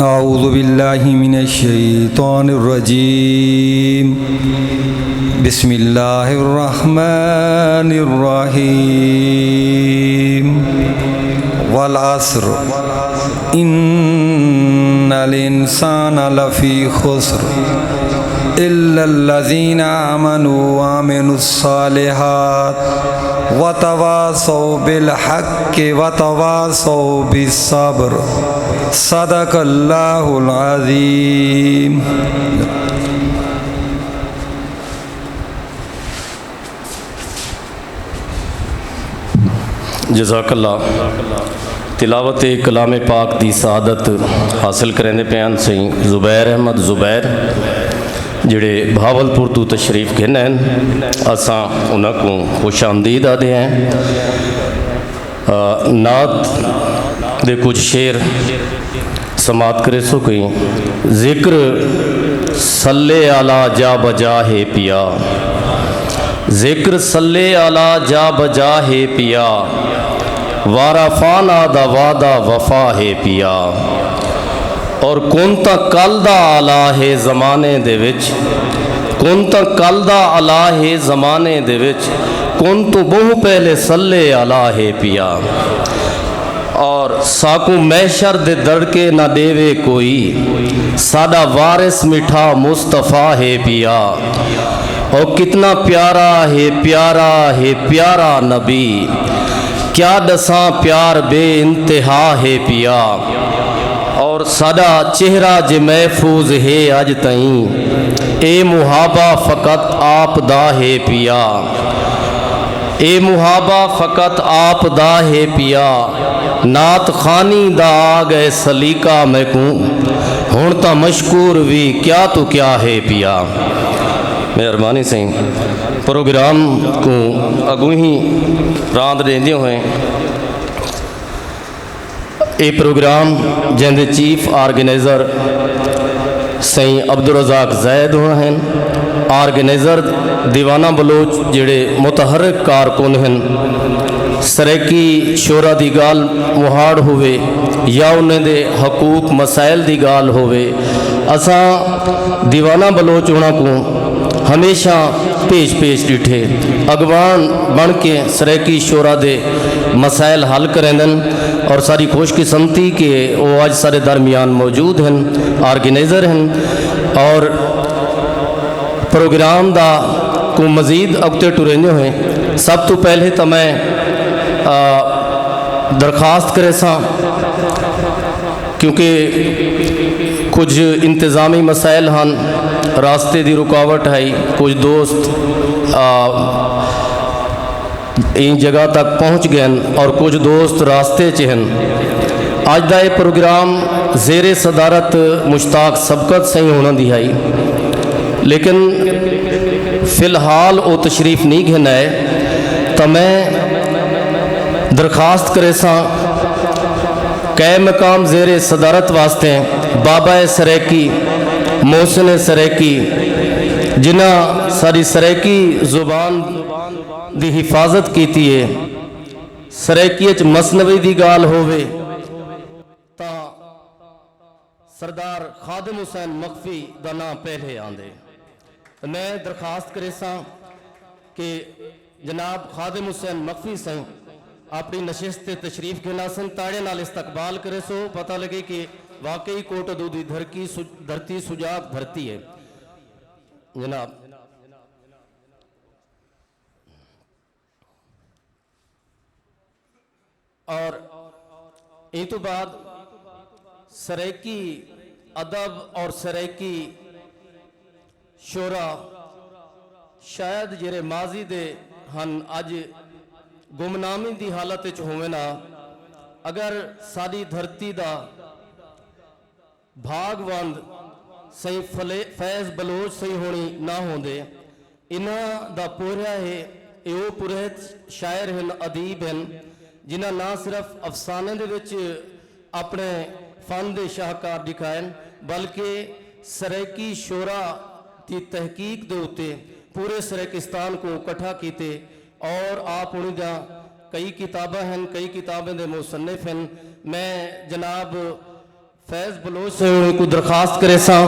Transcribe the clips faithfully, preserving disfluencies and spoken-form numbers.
أعوذ بالله من الشيطان الرجيم. بسم الله الرحمن الرحيم. والعصر. إن الإنسان لفي خسر. إلا الذين آمنوا وعملوا الصالحات وتواصوا بالحق وتواصوا بالصبر. صدق اللہ العظیم۔ جزاک اللہ۔ تلاوت کلام پاک دی سعادت حاصل کریندے پئے ہن سئیں زبیر احمد زبیر، جڑے بہاول پور توں تشریف گھن ہن۔ اساں انہاں کوں خوش آمدید آہدے ہیں۔ آ، نعت دے کجھ شعر سماعت کریسو کہیں۔ ذکر صلی اعلیٰ جا بجا ہے پیا، ذکر صلی اعلیٰ جا بجا ہے پیا، وارا فانا دا وعدہ وفا ہے پیا۔ اور کن تاں کل دا آلہ ہے زمانے دے وچ، کن تاں کل دا آلہ ہے زمانے دے وچ، کن توں ٻہوں پہلے صلی اعلیٰ ہے پیا۔ اور ساکوں محشر دے دڑکے نہ ݙیوے کوئی، ساݙا وارث مٹھا مصطفیٰ ہے پیا۔ او کتنا پیارا ہے، پیارا ہے، پیارا نبی، کیا ݙساں پیار بے انتہا ہے پیا۔ اور ساݙا چہرہ جے محفوظ ہے اڄ تئیں، اے محابہ فقط آپ دا ہے پیا۔ اے محابہ فقط آپ دا ہے پیا، نعت خوانی دا آ ڳئے سلیقہ میکوں، ہݨ تاں مشکور وی کیا توں کیا ہے پیا۔ مہربانی سئیں، پروگرام کوں اڳوں ہی راند ݙیندے ہوئے، اے پروگرام جیندے چیف آرگنائزر سئیں عبدالرزاق زید ہوݨ ہن، آرگنائزر دیوانہ بلوچ جڑے متحرک کارکن ہن، سرائیکی شعرا دی ڳالھ مہاڑ ہووے یا انہیں دے حقوق مسائل دی ڳالھ ہووے، اساں دیوانہ بلوچ ہوݨاں کوں ہمیشہ پیش پیش ݙٹھے، اڳواݨ بݨ کے سرائیکی شعرا دے مسائل حل کریندن، اور ساݙی خوش قسمتی کہ او اڄ ساݙے درمیان موجود ہن، آرگنائزر ہن، اور پروگرام دا کوں مزید اڳتے ٹریندے ہوئے سب توں پہلے تاں میں، آ، درخواست کریساں، کیونکہ کجھ انتظامی مسائل ہن، راستے دی رکاوٹ ہئی، کجھ دوست، آ، ایں جگہ تک پہنچ ڳئن اور کجھ دوست راستے چ ہن۔ اڄ دا اے پروگرام زیر صدارت مشتاق سبقت سئیں ہوݨاں دی ہئی، لیکن فی الحال او تشریف نہیں گھن آئے، تاں میں درخواست کریساں قائم مقام زیر صدارت واسطے بابا سرائیکی، محسن سرائیکی، جنہاں ساݙی سرائیکی زبان دی حفاظت کیتی ہے، سرائیکی اچ مثنوی دی ڳالھ ہووے تاں سردار خادم حسین مخفی دا ناں پہلے آندے۔ تے میں درخواست کریساں کہ جناب خادم حسین مخفی سئیں اپݨی نشست تے تشریف گھن آسن، تاڑیاں نال استقبال کریسو، پتہ لڳے کہ واقعی کوٹ ادو دی دھرکی سج-، دھرتی سجاگ دھرتی ہے۔ جناب۔ اور ایں توں بعد سرائیکی ادب اور سرائیکی شعرا شاید جیرھے ماضی دے ہن، اڄ گمنامی دی حالت اچ ہوون ہا۔ اگر ساݙی دھرتی دا بھاڳ وند سئیں فلے-، فیض بلوچ سئیں ہوݨی نہ ہوندے۔ انہاں دا پورھیا ہے، اے او پروہت شاعر ہن، ادیب ہن، جنہاں نہ صرف افسانے دے وچ اپݨے فن دے شاہکار ݙکھائن، بلکہ سرائیکی شعرا دی تحقیق دے اتے پورے سرائیکستان کوں اکٹھا کیتے، اور آپ ہوݨی دیاں کئی کتاباں ہن، کئی کتابیں دے مصنف ہن۔ میں جناب فیض بلوچ سئیں ہوݨیں کوں درخواست کریساں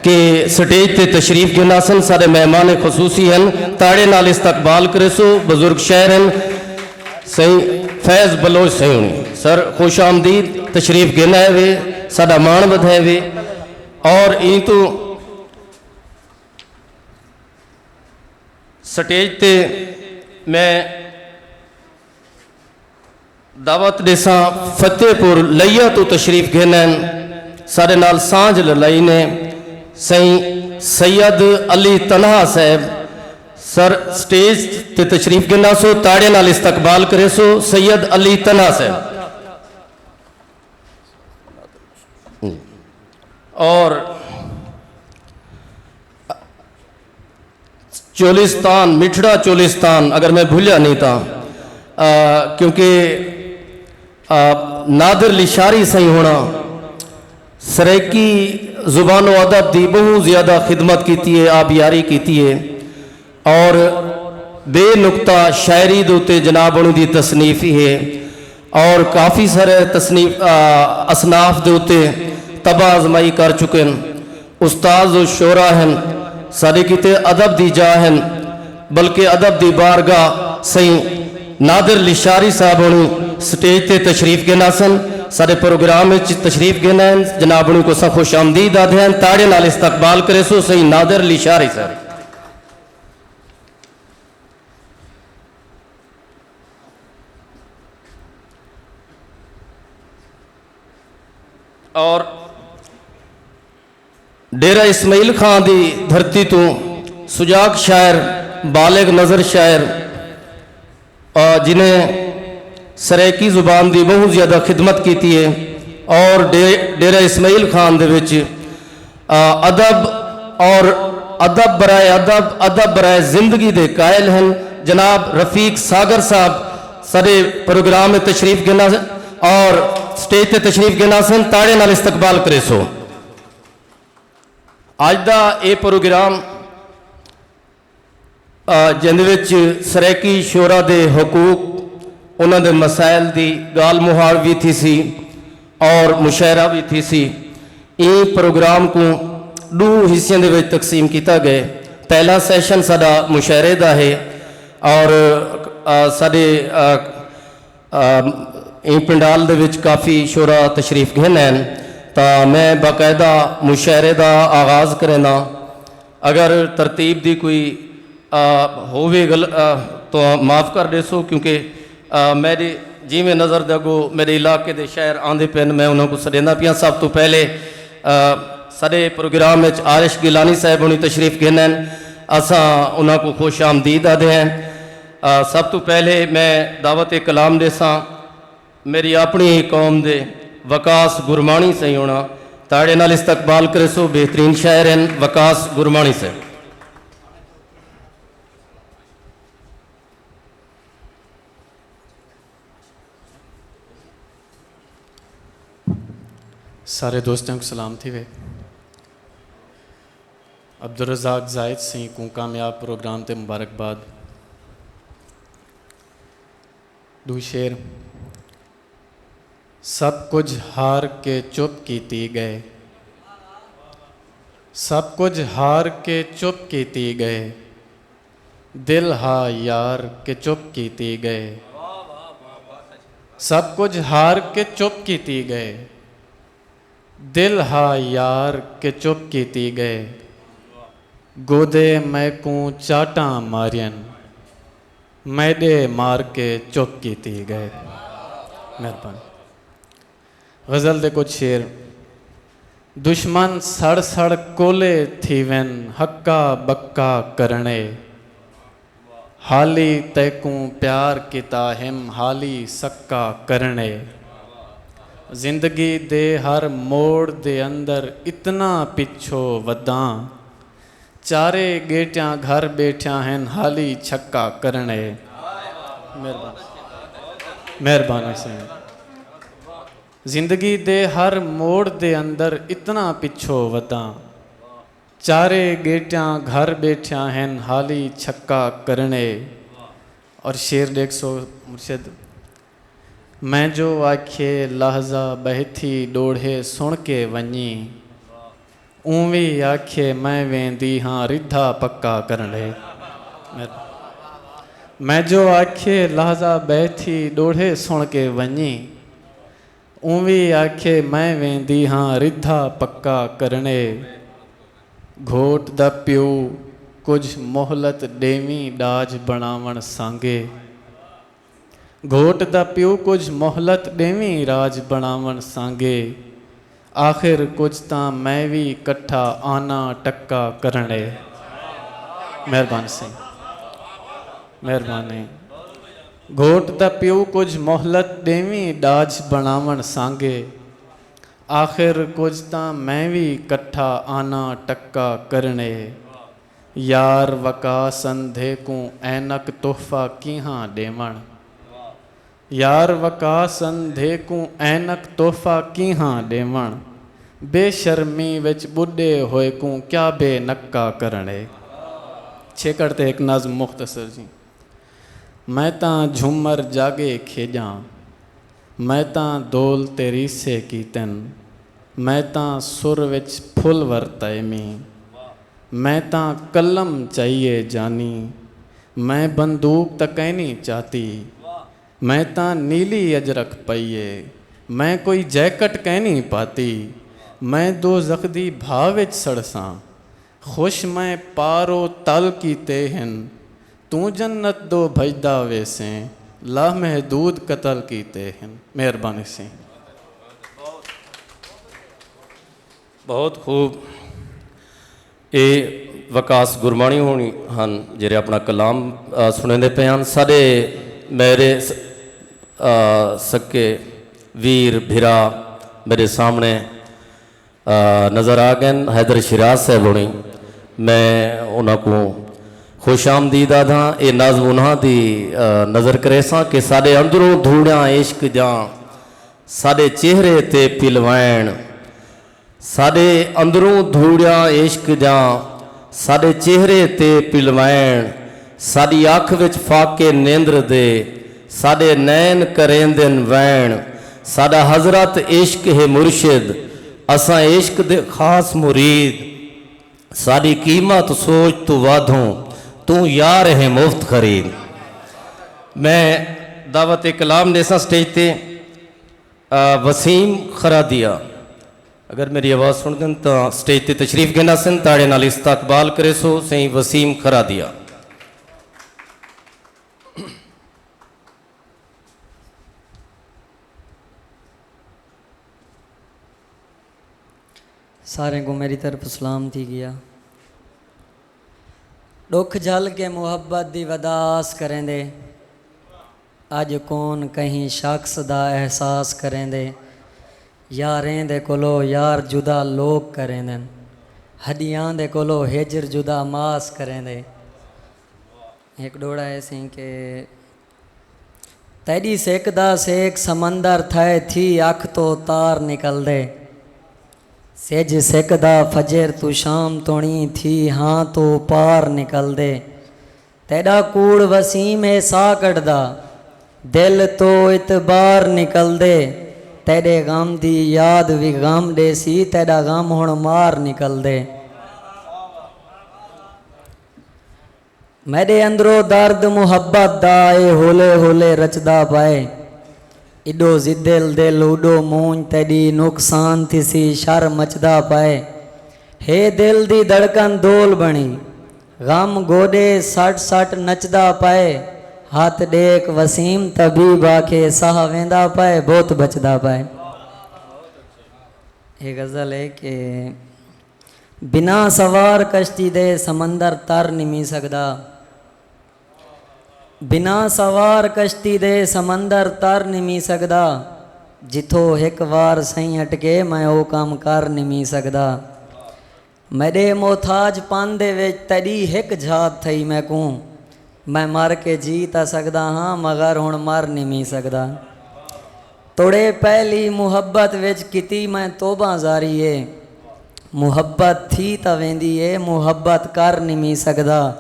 کہ سٹیج تے تشریف گھن آسن، ساݙے مہمان خصوصی ہن، تاڑے نال استقبال کریسو۔ بزرگ شاعر ہن سئیں فیض بلوچ سئیں ہوݨیں۔ سر خوش آمدید، تشریف گھن آئے وے، ساݙا ماݨ ودھائے وے۔ اور ایں توں سٹیج تے میں دعوت ݙیساں، فتح پور لیا توں تشریف گھن آئن، ساݙے نال سانجھ للائی نے سئیں سید علی تنہا صاحب۔ سر سٹیج تے تشریف گھن آسو، تاڑے نال استقبال کریسو سید علی تنہا صاحب۔ اور چولستان، مٹھڑا چولستان، اگر میں بھلیا نہیں تاں، آ، کیونکہ، آ، نادر لشاری سئیں ہوݨاں سرائیکی زبان و ادب دی ٻہوں زیادہ خدمت کیتی ہے، آبیاری کیتی ہے اور بے نقطہ شاعری دے اتے جناب ہوݨیں دی تصنیف ہی ہے اور کافی سارے تصنیف، آ، اصناف دے اتے طبع آزمائی کر چکے ہن۔ استاد و شعرا ہن، ساݙے کیتے ادب دی جاہ ہن، بلکہ ادب دی بارگاہ۔ سئیں نادر لشاری صاحب ہوݨیں سٹیج تے تشریف گھن آسن، ساݙے پروگرام وچ تشریف گھن آئن، جناب ہوݨیں کوں اساں خوش آمدید آہدے ہیں، تاڑے نال استقبال کریسو سئیں نادر لشاری صاحب۔ اور ڈیرہ اسماعیل خان دی دھرتی توں سجاگ شاعر، بالغ نظر شاعر، آ، جنہیں سرائیکی زبان دی ٻہوں زیادہ خدمت کیتی ہے اور ڈے-، ڈیرہ اسماعیل خان دے وچ، آ، ادب اور ادب برائے ادب، ادب برائے زندگی دے قائل ہن جناب رفیق ساگر صاحب ساݙے پروگرام وچ تشریف گھن آسن اور سٹیج تے تشریف گھن آسن، تاڑے نال استقبال کریسو۔ اڄ دا اے پروگرام، آ، جیندے وچ سرائیکی شعراء دے حقوق، انہاں دے مسائل دی ڳالھ مہاڑ وی تھیسی اور مشاعرہ وی تھیسی۔ ایں پروگرام کوں ݙو حصیاں دے وچ تقسیم کیتا ڳئے۔ پہلا سیشن ساݙا مشاعرے دا ہے اور، آ، ساݙے، آ، آ، ایں پنڈال دے وچ کافی شعراء تشریف گھن ہن، تاں میں باقاعدہ مشاعرے دا آغاز کرینداں۔ اگر ترتیب دی کوئی، آ، ہووے غل-، آ، تاں معاف کر ݙیسو، کیونکہ، آ، میݙے جیویں نظر دے اڳوں میݙے علاقے دے شاعر آندے پئن، میں انہاں کوں سݙیندا پیاں۔ سب توں پہلے، آ، ساݙے پروگرام وچ عارش گیلانی صاحب ہوݨیں تشریف گھن ہن، اساں انہاں کوں خوش آمدید آہدے ہیں۔ آ، سب توں پہلے میں دعوت کلام ݙیساں میݙی اپݨی ہی قوم دے وقاص گرماݨی سئیں ہوݨاں، تاڑے نال استقبال کریسو، بہترین شاعر ہن وقاص گرماݨی صاحب۔ سارے دوستاں کوں سلام تھیوے۔ عبدالرزاق زاہد سئیں کوں کامیاب پروگرام تے مبارکباد۔ ݙو شعر۔ سب کجھ ہار کے چپ کیتی ڳئے، سب کجھ ہار کے چپ کیتی ڳئے، دل ہا یار کے چپ کیتی ڳئے، سب کجھ ہار کے چپ کیتی ڳئے، دل ہا یار کے چپ کیتی ڳئے، گودے میکوں چاٹاں مارین، میݙے مار کے چپ کیتی ڳئے۔ مہربانی۔ غزل دے کجھ شعر۔ دشمن سڑ سڑ کولے تھیون، ہکا بکا کرݨے، حالی تیکوں پیار کیتا ہم، حالی سکا کرݨے۔ زندگی دے ہر موڑ دے اندر اتنا پچھو وداں، چارے ڳیٹیاں گھر ٻیٹھیاں ہن، حالی چھکا کرݨے۔ مہربانی۔ مہربانی سئیں۔ زندگی دے ہر موڑ دے اندر اتنا پچھو وداں، چارے ڳیٹیاں گھر ٻیٹھیاں ہن، حالی چھکا کرݨے۔ اور شعر ݙیکھسو مرشد۔ میں جو آکھیے لحظہ ٻہہ تھی ݙوڑھے سݨ کے ونڄیں، اونویں آکھیے میں ویندی ہاں ردھا پکا کرݨے۔ میں جو آکھیے لحظہ ٻہہ تھی ݙوڑھے سݨ کے ونڄیں، اونویں آکھیے میں ویندی ہاں ردھا پکا کرݨے۔ گھوٹ دا پیو کجھ مہلت ݙیویں ݙاج بݨاوݨ سانگے۔ گھوٹ دا پیو کجھ مہلت ݙیویں راج بݨاوݨ سانگے۔ آخر کجھ تاں میں وی کٹھا آنا ٹکا کرݨے۔ مہربانی سئیں، مہربانی۔ گھوٹ دا پیو کجھ مہلت ݙیویں ݙاج بݨاوݨ سانگے۔ آخر کجھ تاں میں وی کٹھا آنا ٹکا کرݨے۔ یار وکاس اندھے کوں عینک تحفہ کیہاں ݙیوݨ؟ یار وکاس اندھے کوں عینک تحفہ کیہاں ݙیوݨ؟ بے شرمی وچ ٻݙے ہوئے کوں کیا بے نکا کرݨے۔ چھیکڑ تے ہک نظم مختصر جی۔ میں تاں جھمر جاڳے کھیڄاں، میں تاں دول تے ریسے کیتن، میں تاں سر وچ پھل ورتئے می، میں تاں قلم چائیے جانی، میں بندوق تاں کائنی چاتی، میں تاں نیلی اجرک پئی اے، میں کوئی جیکٹ کائنی پاتی، میں دوزخ دی بھا وچ سڑساں، خوش میں پار و تل کیتے ہن، توں جنت دو بھڄدا ویسیں، لامحدود قتل کیتے ہن۔ مہربانی سئیں۔ بہت خوب۔ اے وقاص گرمانی ہونی ہن جیرھے اپنا کلام، آ، سنیندے پئے ہن۔ ساڈے میرے س-، آ، سکے ویر بھرا میرے سامنے، آ، نظر آ گئن، حیدر شیراز صاحب ہونی۔ میں انہاں کوں خوش آمدید آدھاں۔ اے نظم انہاں دی، آ، نظر کریساں کہ ساڈے اندروں دھوڑیاں عشق دیاں ساڈے چہرے تے پلوائن، ساڈے اندروں دھوڑیاں عشق دیاں ساڈے چہرے تے پلوائن، ساڈی اکھ وچ فاقے نیندر دے ساڈے نین کریندن وین۔ ساڈا حضرت عشق ہے مرشد، اساں عشق دے خاص مرید، ساڈی قیمت سوچ توں وادھوں، توں یار ہے مفت خرید۔ میں دعوت کلام ݙیساں سٹیج تے، آ، وسیم خرادیہ۔ اگر میری آواز سݨدن تاں سٹیج تے تشریف گھن آسن، تاڑے نال استقبال کریسو سئیں وسیم خرادیہ۔ ساریں کوں میری طرف سلام تھی ڳیا۔ ݙکھ جھل کے محبت دی ودا آس کریندے، اڄ کون کہیں شخص دا احساس کریندے۔ یاریں دے کولو یار جدا لوک کریندن، ہݙیاں دے کولو ہجر جدا ماس کریندے۔ ہک ݙوہڑا ہے سئیں کہ تیݙی سک دا سیک سمندر تھئے تھی اکھ توں تار نکلدے۔ سجھ سک دا فجر توں شام توݨی تھی ہاں توں پار نکلدے۔ تیݙا کوڑ وسیم ہے ساہ کڈھدا، دل توں اعتبار نکلدے۔ تیݙے غم دی یاد وی غم ݙیسی، تیݙا غم ہݨ مار نکلدے۔ میݙے اندروں درد محبت دا اے ہولے ہولے رچدا پئے، اݙو زدل دل اݙو مونجھ تیݙی نقصان تھیسی شر مچدا پئے۔ ہے دل دی دھڑکن دول بݨی، غم گوݙے سٹ سٹ نچدا پئے۔ ہتھ ݙیکھ وسیم طبیب آکھے ساہ ویندا پئے بت بچدا پئے۔ اے غزل ہے کہ بنا سوار کشتی دے سمندر تر نمی سڳدا۔ بنا سوار کشتی دے سمندر تر نمی سڳدا۔ جتھوں ہک وار سئیں اٹکے میں او کم کر نمی سڳدا۔ میݙے محتاج پن دے وچ تیݙی ہک جھات تھئی میکوں۔ میں مر کے جی تاں سڳدا ہاں مگر ہݨ مر نمی سڳدا۔ توڑے پہلی محبت وچ کیتی میں توبہ زاری اے۔ محبت تھی تاں ویندی اے، محبت کر نمی سڳدا۔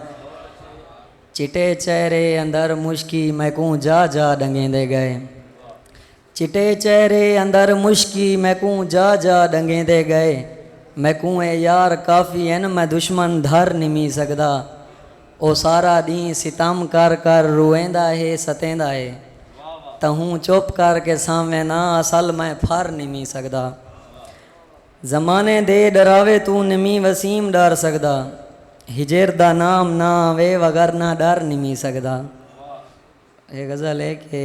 چٹے چہرے اندر مشکی میکوں جا جا ݙنگیندے ڳئے۔ چٹے چہرے اندر مشکی میکوں جا جا ڈنگیندے گئے۔ میکوں اے یار کافی ہن، میں دشمن دھر نمی سگدا۔ او سارا ڈینہہ ستم کر کر رویندا ہے، ستیندا ہے۔ تہوں چپ کر کے ساویں نا، اصل میں پھر نمی سگدا۔ زمانے دے ڈراوے توں نمی وسیم ڈر سگدا۔ ہجر دا نام نہ آوے، وگر نہ ڈر نمی سگدا۔ اے غزل ہے کہ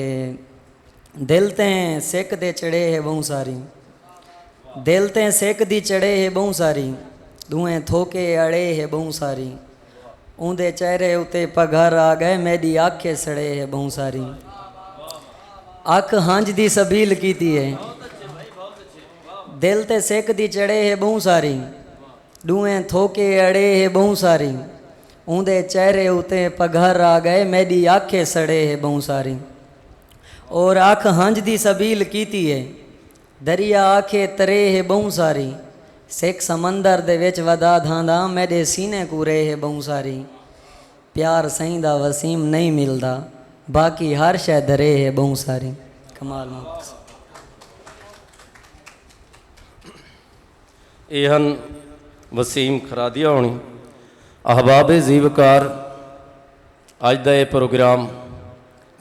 دل تیں سک دے چڑھے ہے ٻہوں ساری۔ دل تیں سک دی چڑھے ہے ٻہوں ساری۔ ݙوہیں تھوکے اڑے ہے ٻہوں ساری۔ اوندے چہرے اتے پگھر آ ڳئے، میݙی اکھ ہے سڑے ہے ٻہوں ساری۔ اکھ ہنج دی سبیل کیتی ہے۔ دل تے سک دی چڑھے ہے ٻہوں ساری۔ ݙوہیں تھوکے اڑے ہے ٻہوں ساری۔ اوندے چہرے اتے پگھر آ ڳئے، میݙی اکھ ہے سڑے ہے ٻہوں ساری۔ اور اکھ ہنج دی سبیل کیتی ہے۔ دریا آکھے ترے ہے ٻہوں ساری۔ سک سمندر دے وچ ودا دھاندا، میݙے سینے کوں رے ہے ٻہوں ساری۔ پیار سئیں دا وسیم نئیں ملدا، باقی ہر شے درے ہے ٻہوں ساری۔ کمال محمد۔ اے ہن وسیم خرادیہ ہوݨی۔ احباب زیوکار، اڄ دا اے programme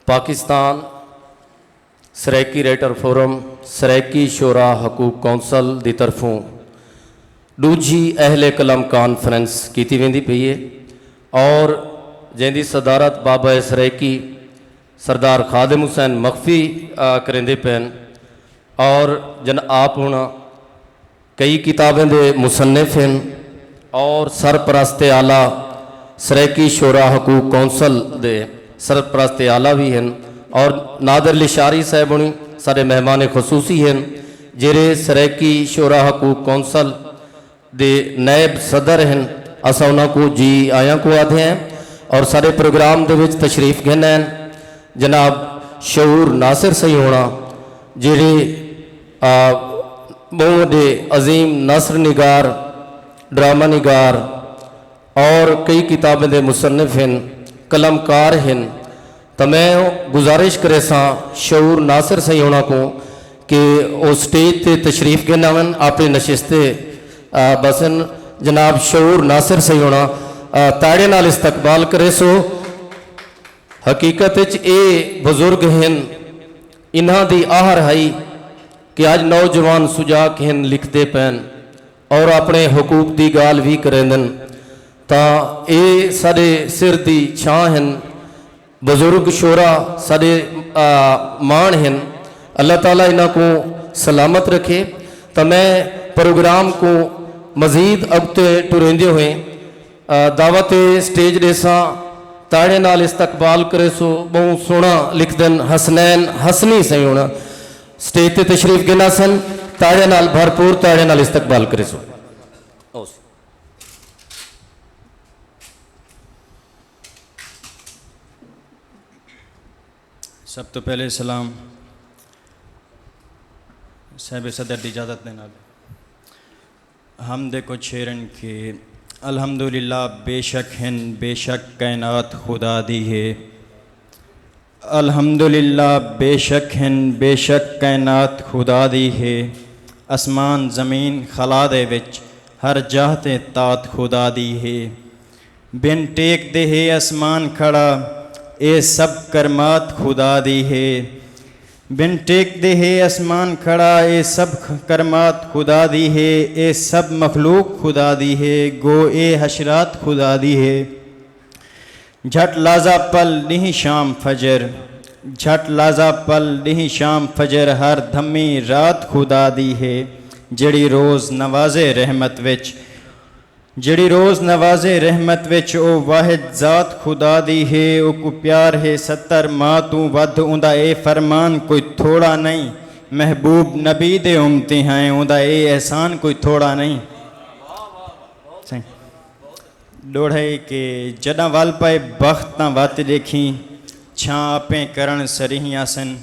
Pakistan Saraiki writer forum, Saraiki شعراء حقوق کونسل دی طرفوں ݙوجھی اہل قلم کانفرنس کیتی ویندی پئی ہے اور جیندی صدارت بابا سرائیکی سردار خادم حسین مخفی کریندے پئن اور جناب ہن کئی کتابیں دے مصنف ہن اور سرپرست اعلی سرائیکی شعراء حقوق کونسل دے سرپرست اعلی وی ہن اور نادر لشاری صاحب ہنی سارے مہمان خصوصی ہن جیرے سرائیکی شعراء حقوق کونسل دے نائب صدر ہن۔ اساں انہاں کوں جی آیاں کوں آدھے ہیں اور سارے پروگرام دے وچ تشریف گھن ہیں جناب شعور ناصر سہی ہونا جیرے ٻہوں وݙے عظیم نثر نگار، ڈرامہ نگار اور کئی کتابیں دے مصنف ہن، قلم کار ہن تاں میں گزارش کریساں شعور ناصر سئیں ہوݨاں کوں کہ او سٹیج تے تشریف گھن آون اپݨی نشست تے ٻہسن۔ جناب شعور ناصر سئیں ہوݨاں تاڑیاں نال استقبال کریسو۔ حقیقت اچ اے بزرگ ہن انہاں دی آہر ہئی کہ اج نوجوان سجاک ہن لکھدے پئن اور اپنے حقوق دی گالھ وی کریندن تاں اے ساڈے سر دی چھاں ہن بزرگ شعرا ساڈے ماݨ ہن اللہ تعالی انہاں کوں سلامت رکھے تاں میں پروگرام کوں مزید اڳتے ٹریندے ہوئیں دعوت سٹیج ݙیساں تاڑیاں نال استقبال کریسو ٻہوں سوہݨا لکھدن حسنین حسنی سئیں ہن سٹیج تے تشریف گھن آسن تاڑیاں نال بھرپور تاڑیاں نال استقبال کریسو۔ سب توں پہلے سلام صاحب صدر دی اجازت دے نال۔ حمد کوں چھیرن کے الحمدللہ بے شک ہن بے شک کائنات خدا دی ہے۔ الحمدللہ بے شک ہن بے شک کائنات خدا دی ہے۔ اسمان زمین خلا دے وچ ہر جاہ تے طاعت خدا دی ہے۔ بن ٹیک دے ہے اسمان کھڑا اے سب کرمات خدا دی ہے۔ بن ٹیک دے ہے اسمان کھڑا اے سب کرمات خدا دی ہے اے سب مخلوق خدا دی ہے گو اے حشرات خدا دی ہے۔ جھٹ لازا پل ڈینہہ شام فجر جھٹ لازا پل ڈینہہ شام فجر ہر دھمی رات خدا دی ہے جیڑھی روز نواز رحمت وچ جیڑھی روز نواز رحمت وچ او واحد ذات خدا دی ہے اوکوں پیار ہے ستر ماہ توں ودھ اوندا اے فرمان کوئی تھوڑا نئیں محبوب نبی دے امتی ہیں اوندا اے احسان کوئی تھوڑا نئیں۔ ڈوڑھے کہ جڈاں ول پئے بخت تاں وت ڈیکھیں چھاں اپیں کرن سریہیاں سن۔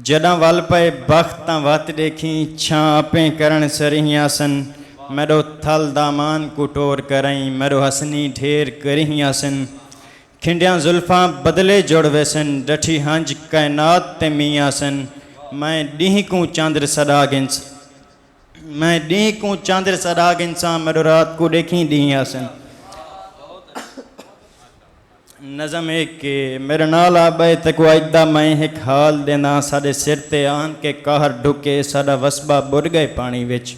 جڈاں ول پئے بخت تاں وت ڈیکھیں چھاں اپیں کرن سریہیاں سن۔ میڈو تھل دامان کوں ٹور کرئیں میڈو حسنی ڈھیر کریہیاں سن۔ کھنڈیاں زلفاں بدلے جڑ ویسن ڈٹھی ہنج کائنات تے میاں سن۔ میں ݙینہہ کوں چندر سݙا گھنس میں ݙینہہ کوں چندر سݙا گھنساں، میݙو رات کوں ݙیکھیں ݙینہہ آسن۔ نظم ہے کہ میݙا نال آ ٻئے تیکوں اڄ دا میں ہک حال ݙینداں، ساݙے سر تے آن کے قہر ڈھکے، ساݙا وسبا ٻݙ ڳئے پاݨی وچ۔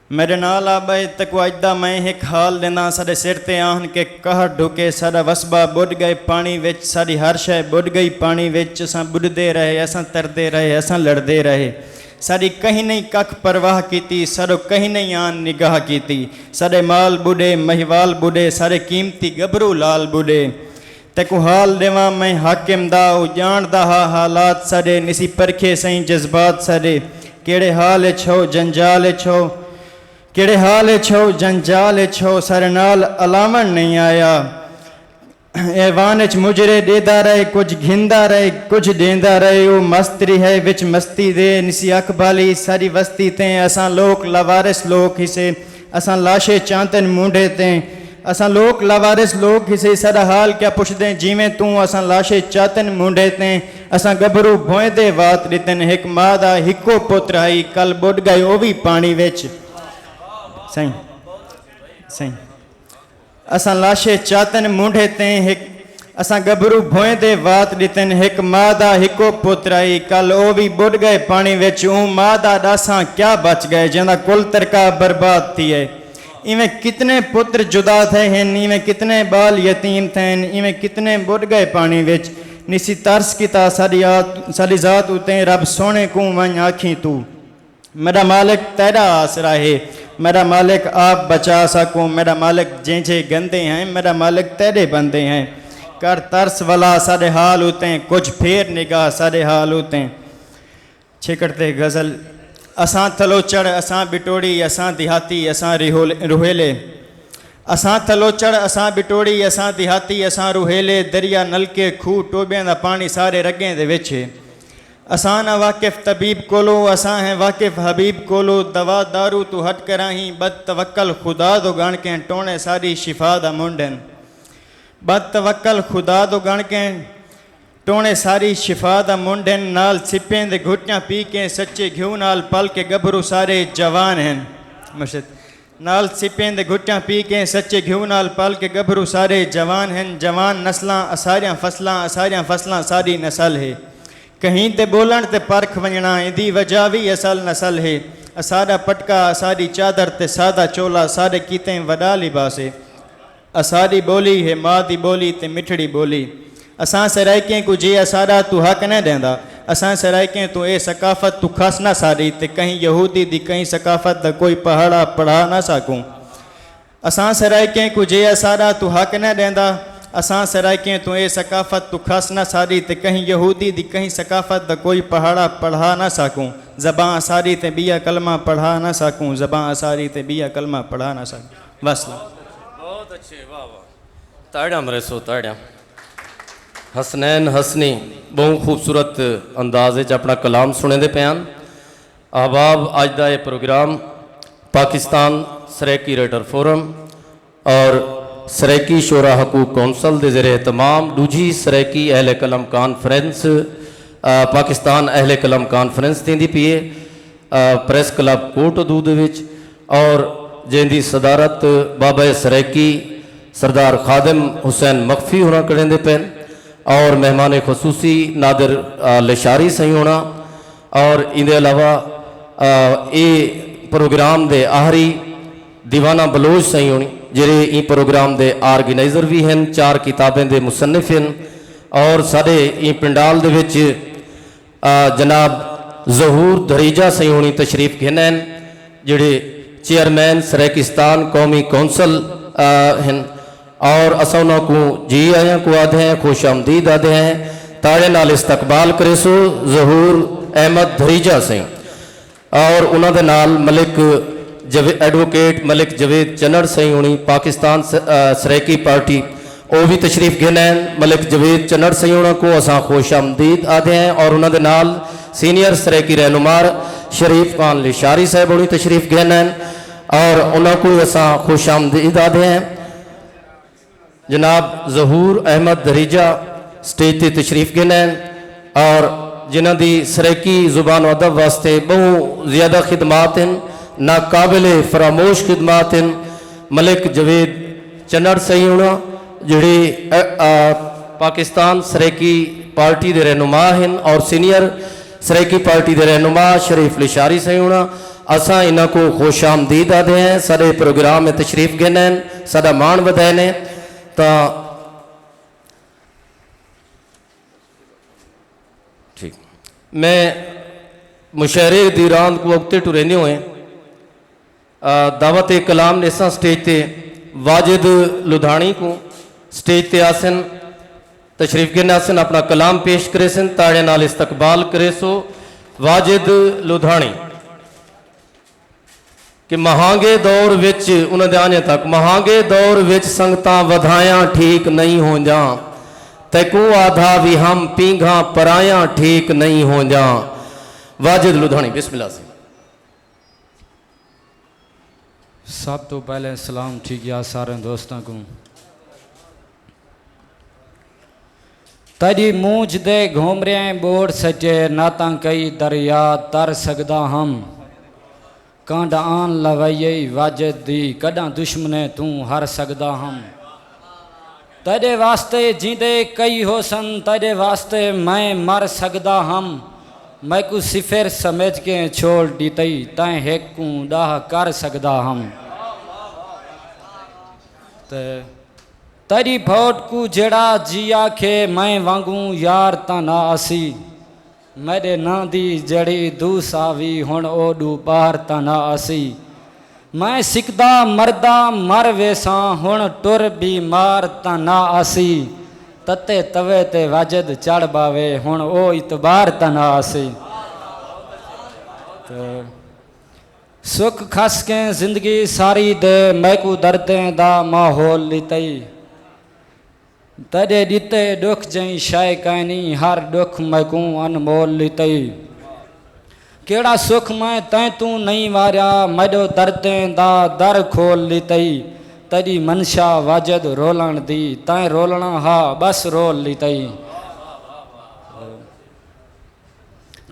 میݙے نال آ ٻئے تیکوں اڄ دا میں ہک حال ݙینداں، ساݙے سر تے آن کے قہر ڈھکے، ساݙا وسبا ٻݙ ڳئے پاݨی وچ، ساݙی ہر شئے ٻݙ ڳئی پاݨی وچ، اساں ٻݙدے رہے، اساں تردے رہے، اساں لڑدے رہے۔ ساݙی کہیں نئیں ککھ پرواہ کیتی، ساݙو کہیں نئیں آن نگاہ کیتی۔ ساݙے مال ٻݙے، مہیوال ٻݙے، ساݙے قیمتی ڳبھرو لال ٻݙے۔ تیکوں حال ݙیواں میں حاکم دا، او ڄاݨدا ہا حالات ساݙے، نسی پرکھے سئیں جذبات ساݙے۔ کیڑھے حال اچ ہو، جنجال اچ ہو، کیڑھے حال اچ ہو، جنجال اچ ہو، ساݙے نال الاوݨ نئیں آیا۔ ایوان اچ مجرے ݙیدا رہے، کجھ گھندا رہے، کجھ ݙیندا رہے، او مست ریہے وچ مستی دے، نسی اکھ بھالی ساݙی وستی تیں، اساں لوک لاوارث لوک ہسے، اساں لاشے چانتن مونڈھے تیں، اساں لوک لاوارث لوک ہسے، ساݙا حال کیا پچھدیں جیویں توں، اساں لاشے چاتن مونڈھے تیں، اساں ڳبھرو بھوئیں دے وات ݙتن، ہک ماء دا ہکو پتر ہئی، کل ٻݙ ڳئے او وی پاݨی وچ۔ سائیں، سائیں۔ اساں لاشے چاتن مونڈھے تیں ہک، اساں ڳبھرو بھوئیں دے وات ݙتن، ہک ماء دا ہکو پتر ہئی، کل او وی ٻݙ ڳئے پاݨی وچ، اوں ماء دا ݙاساں کیا بچ ڳئے، جیندا کل ترکا برباد تھیے۔ ایویں کتنے پتر جدا تھئے ہن، ایویں کتنے ٻال یتیم تھئن، ایویں کتنے ٻݙ ڳئے پاݨی وچ۔ نسی ترس کیتا ساݙی آ-، ساݙی ذات اتے، رب سوہݨے کوں ونڄ آکھیں توں۔ میݙا مالک تیݙا آسرا ہے، میݙا مالک آپ بچا ساکوں، میݙا مالک جینجھے گندے ہیں، میݙا مالک تیݙے بندے ہیں۔ کر ترس ولا ساݙے حال اتے، کجھ پھیر نگاہ ساݙے حال اتے۔ چھیکڑ تے غزل۔ اساں تھلوچڑ، اساں بٹوڑی، اساں دیہاتی، اساں ریہول-، روہیلے۔ اساں تھلوچڑ، اساں بٹوڑی، اساں دیہاتی، اساں روہیلے، دریا، نلکے، کھوہ، ٹوٻیاں دا پاݨی سارے رڳیں دے وچ ہے۔ اساں نہ واقف طبیب کولو، اساں ہیں واقف حبیب کولو، دوا دارو توں ہٹ کراہیں، بد توکل خدا دو ڳݨ کے ٹوݨے ساݙی شفا دا منڈھ ہن۔ بد توکل خدا دو ڳݨ کے ٹوݨے ساݙی شفا دا منڈھ ہن، نال سپیں دے گھٹیاں پی کے سچے گھیو نال پل کے ڳبھرو سارے جوان ہن۔ مرشد۔ نال سپیں دے گھٹیاں پی کے سچے گھیو نال پل کے ڳبھرو سارے جوان ہن، جوان نسلاں اساݙیاں فصلاں، اساݙیاں فصلاں ساݙی نسل ہے۔ کہیں تے ٻولݨ تے پرکھ ونڄݨا، ایندی وجہ وی اصل نسل ہے۔ اساݙا پٹکا، اساݙی چادر تے سادہ چولا، ساݙے کیتے وݙا لباس ہے۔ اساݙی ٻولی ہے ماء دی ٻولی تے مٹھڑی ٻولی۔ اساں سرائیکیں کوں جے اساݙا توں حق نہ ݙیندا، اساں سرائیکیں توں اے ثقافت توں کھس نہ ساݙی تے کہیں یہودی دی کہیں ثقافت دا کوئی پہاڑا پڑھا نہ ساکوں۔ اساں سرائیکیں کوں جے اساݙا توں حق نہ ݙیندا، اساں سرائیکیں توں اے ثقافت توں کھس نہ ساݙی تے کہیں یہودی دی کہیں ثقافت دا کوئی پہاڑا پڑھا نہ ساکوں۔ زباں اساݙی تے ٻیا کلمہ پڑھا نہ ساکوں، زباں اساݙی تے ٻیا کلمہ پڑھا نہ ساکوں۔ وسلام۔ بہت اچھے، واہ واہ۔ تاڑیاں مریسو، تاڑیاں۔ حسنین حسنی ٻہوں خوبصورت انداز وچ اپݨا کلام سݨیندے پئے ہن۔ احباب، اڄ دا اے programme Pakistan Saraiki writer forum اور سرائیکی شعراء حقوق کونسل دے زیر اہتمام ݙوجھی سرائیکی اہل قلم کانفرنس، آ، پاکستان اہل قلم کانفرنس تھیندی پئی ہے، آ، پریس کلب کوٹ ادو دے وچ، اور جیندی صدارت بابا سرائیکی سردار خادم حسین مخفی ہوراں کریندے پئن، اور مہمان خصوصی نادر، آ، لشاری سئیں ہوراں، اور ایندے علاوہ، آ، اے پروگرام دے آہری دیوانہ بلوچ سئیں ہونی، جیڑھے ایں پروگرام دے آرگنائزر وی ہن، چار کتابیں دے مصنف ہن، اور ساݙے ایں پنڈال دے وچ، آ، جناب ظہور دھریجہ سئیں ہونی تشریف گھن ہن، جیڑھے چیئرمین سرائیکستان قومی کونسل، آ، ہن، اور اساں انہاں کوں جی آیاں کوں آدھے ہیں، خوش آمدید آدھے ہیں۔ تاڑے نال استقبال کریسو ظہور احمد دھریجہ سئیں۔ اور انہاں دے نال ملک جاوے-، ایڈووکیٹ ملک جاوید چنڑ سئیں ہونی پاکستان س-، آ، سرائیکی پارٹی، او وی تشریف گھن ہن۔ ملک جاوید چنڑ سئیں ہوناں کوں اساں خوش آمدید آدھے ہیں اور انہاں دے نال سینئر سرائیکی رہنما شریف خان لشاری صاحب ہونی تشریف گھن ہن اور انہاں کوں اساں خوش آمدید آدھے ہیں۔ جناب ظہور احمد دھریجہ سٹیج تے تشریف گھن ہن اور جنہاں دی سرائیکی زبان و ادب واسطے ٻہوں زیادہ خدمات ہن، ناقابل فراموش خدمات ہن۔ ملک جاوید چنڑ سئیں ہوݨاں، جیڑھے، ا، ا، پاکستان سرائیکی پارٹی دے رہنما ہن اور سینئر سرائیکی پارٹی دے رہنما شریف لشاری سئیں ہوݨاں، اساں انہاں کوں خوش آمدید آہدے ہیں، ساݙے پروگرام میں تشریف گھن آئن، ساݙا ماݨ ودھائن۔ تاں ٹھیک۔ میں مشاعرے دی راند کوں اڳتے ٹریندے ہوئے، آ، دعوت کلام ݙیساں سٹیج تے واجد لدھاݨی کوں۔ سٹیج تے آسن، تشریف گھن آسن، اپݨا کلام پیش کریسن، تاڑیاں نال استقبال کریسو واجد لدھاݨی۔ کہ مہانگے دور وچ، انہاں دے آنے تک، مہانگے دور وچ سنگتاں ودھایاں ٹھیک نئیں ہوندیاں، تیکوں آدھا وی ہم پینگھاں پرایاں ٹھیک نئیں ہوندیاں۔ واجد لدھاݨی، بسم اللہ سئیں۔ سب توں پہلے سلام تھی گیا سارے دوستاں کوں۔ تیݙی مونجھ دے گھومریئیں ٻوڑ سٹے، نہ تاں کئی دریا تر سڳدا ہم۔ کنڈ آن لویئی واجد دی، کݙاں دشمنے توں ہر سڳدا ہم۔ تیݙے واسطے جیندے کئی ہوسن، تیݙے واسطے میں مر سڳدا ہم۔ میکوں صفر سمجھ کے چھوڑ ݙتئی، تیں ہک کوں ݙاہ کر سڳدا ہم۔ تے تیݙی بھوٹ کوں جیڑھا جی آکھے، میں وانگوں یار تاں نہ آسی۔ میݙے ناں دی جیڑھی دو ساوی، ہݨ او ݙو ٻار تاں نہ آسی۔ میں سکدا مردا مر ویساں، ہݨ ٹر بیمار تاں نہ آسی۔ تتے توے تے واجد چڑھ ٻاوے، ہݨ او اعتبار تاں نہ آسی۔ تے سکھ کھس کیں زندگی ساری دے، میکوں دردیں دا ماحول ݙتئی۔ تیݙے ݙتے ݙکھ جئیں شئے کائنی، ہر ݙکھ میکوں انمول ݙتئی۔ کیڑھا سکھ میں تیں توں نئیں واریا، میݙو دردیں دا در کھول ݙتئی۔ تیݙی منشا واجد رولݨ دی، تیں رولݨا ہا ٻس رول ݙتئی۔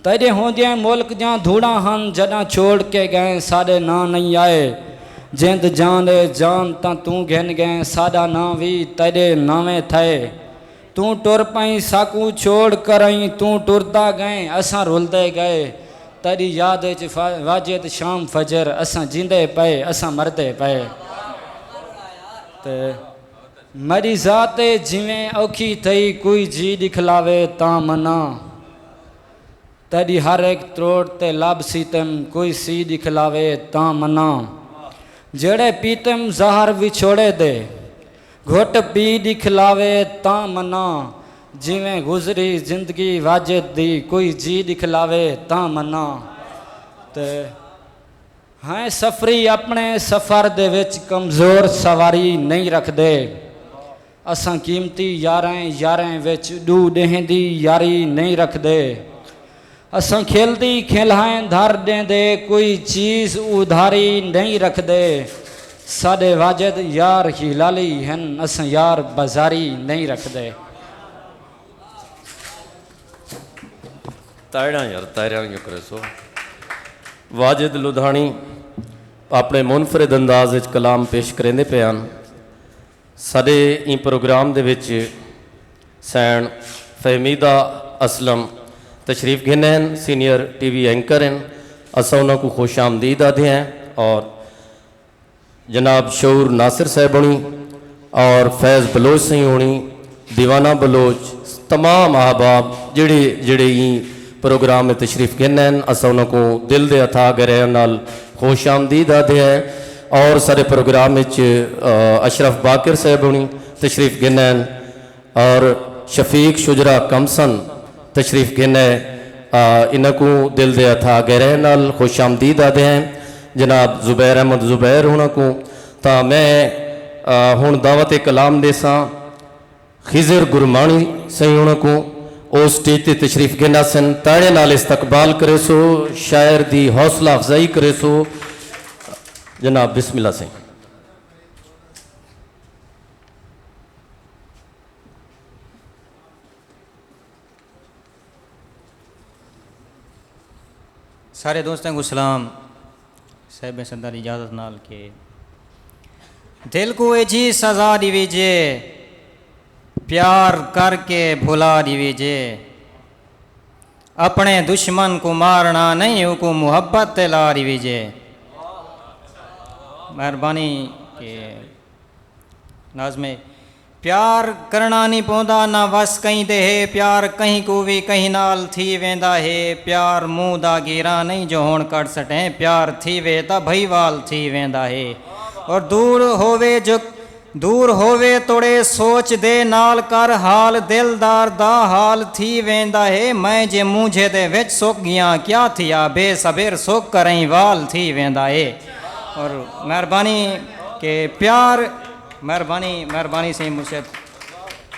تیݙے ہوندیاں ملک دیاں دھوڑاں ہن، جݙاں چھوڑ کے ڳئیں ساݙے ناں نئیں آئے۔ جند جان اے جان تاں توں گھن ڳئیں، ساݙا ناں وی تیݙے ناویں تھئے۔ توں ٹر پئیں ساکوں چھوڑ کرئیں، توں ٹردا ڳئیں اساں رلدے ڳئے۔ تیݙی یاد اچ واجد شام فجر اساں جیندے پئے، اساں مردے پئے۔ تے میݙی ذات اے جیویں اوکھی تھئی، کوئی جی ݙکھلاوے تاں مناں۔ تیݙی ہر ہک تروڑ تے لب سیتم، کوئی سی ݙکھلاوے تاں مناں۔ جیڑھے پیتم زہر وچھوڑے دے، گھٹ پی ݙکھلاوے تاں مناں۔ جیویں گزری زندگی واجد دی، کوئی جی ݙکھلاوے تاں مناں۔ تے ہیں سفری اپݨے سفر دے وچ کمزور سواری نئیں رکھدے۔ اساں قیمتی یاریں یاریں وچ ݙو ݙینہہ دی یاری نئیں رکھدے۔ اساں کھیلدی کھیلھائیں دھر ݙیندے، کوئی چیز ادھاری نئیں رکھدے۔ ساݙے واجد یار ہلالی ہن، اساں یار بازاری نئیں رکھدے۔ تائڑاں یار، تائڑاں کیوں کریسو؟ واجد لدھاݨی اپݨے منفرد انداز وچ کلام پیش کریندے پئے ہن۔ ساݙے ایں پروگرام دے وچ سئیݨ فہمیدہ اسلم تشریف گھن ہن، سینئر ٹی وی اینکر ہن، اساں انہاں کوں خوش آمدید آہدے ہیں اور جناب شعور ناصر صاحب ہوݨی اور فیض بلوچ سئیں ہوݨی، دیوانہ بلوچ، تمام احباب جیڑھے جیڑھے ایں پروگرام میں تشریف گھن ہن، اساں انہاں کوں دل دے اتھاہ گہرائیاں نال خوش آمدید آہدے ہیں۔ اور ساݙے پروگرام وچ، آ، اشرف باقر صاحب ہوݨی تشریف گھن ہن۔ اور شفیق شجرا کمسن تشریف گھن ہے، آ، انہاں کوں دل دے اتھاہ گہرائیاں نال خوش آمدید آہدے ہیں۔ جناب زبیر احمد زبیر ہوݨاں کوں تاں میں، آ، ہݨ دعوت کلام ݙیساں خضر گرماݨی سئیں ہوݨاں کوں، او سٹیج تے تشریف گھن آسن، تاڑیاں نال استقبال کریسو، شاعر دی حوصلہ افزائی کریسو۔ جناب بسم اللہ سئیں۔ سارے دوستاں کوں سلام۔ صاحب سردار اجازت نال کہ دل کوں ایجھی سزا ݙیویجے، پیار کر کے بھلا ݙیویجے۔ اپݨے دشمن کوں مارݨا نئیں، اوکوں محبت تے لا ݙیویجے۔ مہربانی کہ ناظم، پیار کرݨا نی پوندا نہ وس کہیں دے ہے، پیار کہیں کوں وی کہیں نال تھی ویندا ہے، پیار منہ دا گیراں نئیں جو ہݨ کڈھ سٹیں، پیار تھیوے تاں بھئیوال تھی ویندا ہے۔ اور دور ہووے جو، دور ہووے توڑے سوچ دے نال کر حال دلدار دا حال تھی ویندا ہے، میں جے مونجھے دے وچ سک ڳیاں کیا تھیا، بے صبر سک کریں وال تھی ویندا ہے۔ اور مہربانی کہ پیار مہربانی، مہربانی سئیں مرشد۔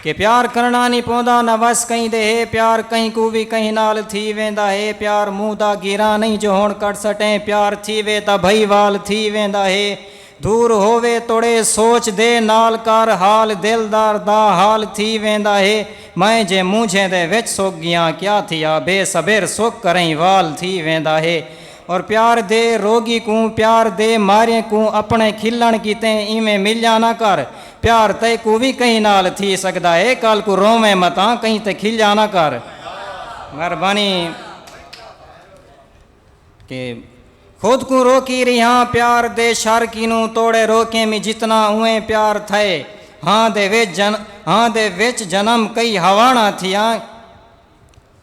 کہ پیار کرݨا نی پوندا نہ وس کہیں دے ہے، پیار کہیں کوں وی کہیں نال تھی ویندا ہے، پیار منہ دا گیراں نئیں جو ہݨ کڈھ سٹیں، پیار تھیوے تاں بھئیوال تھی ویندا ہے۔ دور ہووے توڑے سوچ دے نال کر حال دلدار دا حال تھی ویندا ہے، میں جے مونجھیں دے وچ سک ڳیاں کیا تھیا، بے صبر سک کریں وال تھی ویندا ہے۔ اور پیار دے روڳی کوں، پیار دے ماریں کوں اپݨے کھلݨ کیتے ایویں ملیاں نہ کر۔ پیار تیکوں وی کہیں نال تھی سڳدا ہے، کل کوں روویں متاں کہیں تے کھلیاں نہ کر۔ مہربانی کہ خود کوں روکی ریہاں پیار دے شر کنوں، توڑے روکیں می جتنا اونویں پیار تھئے۔ ہاں دے وچ جن، ہاں دے وچ جنم کئی ہواݨاں تھیاں،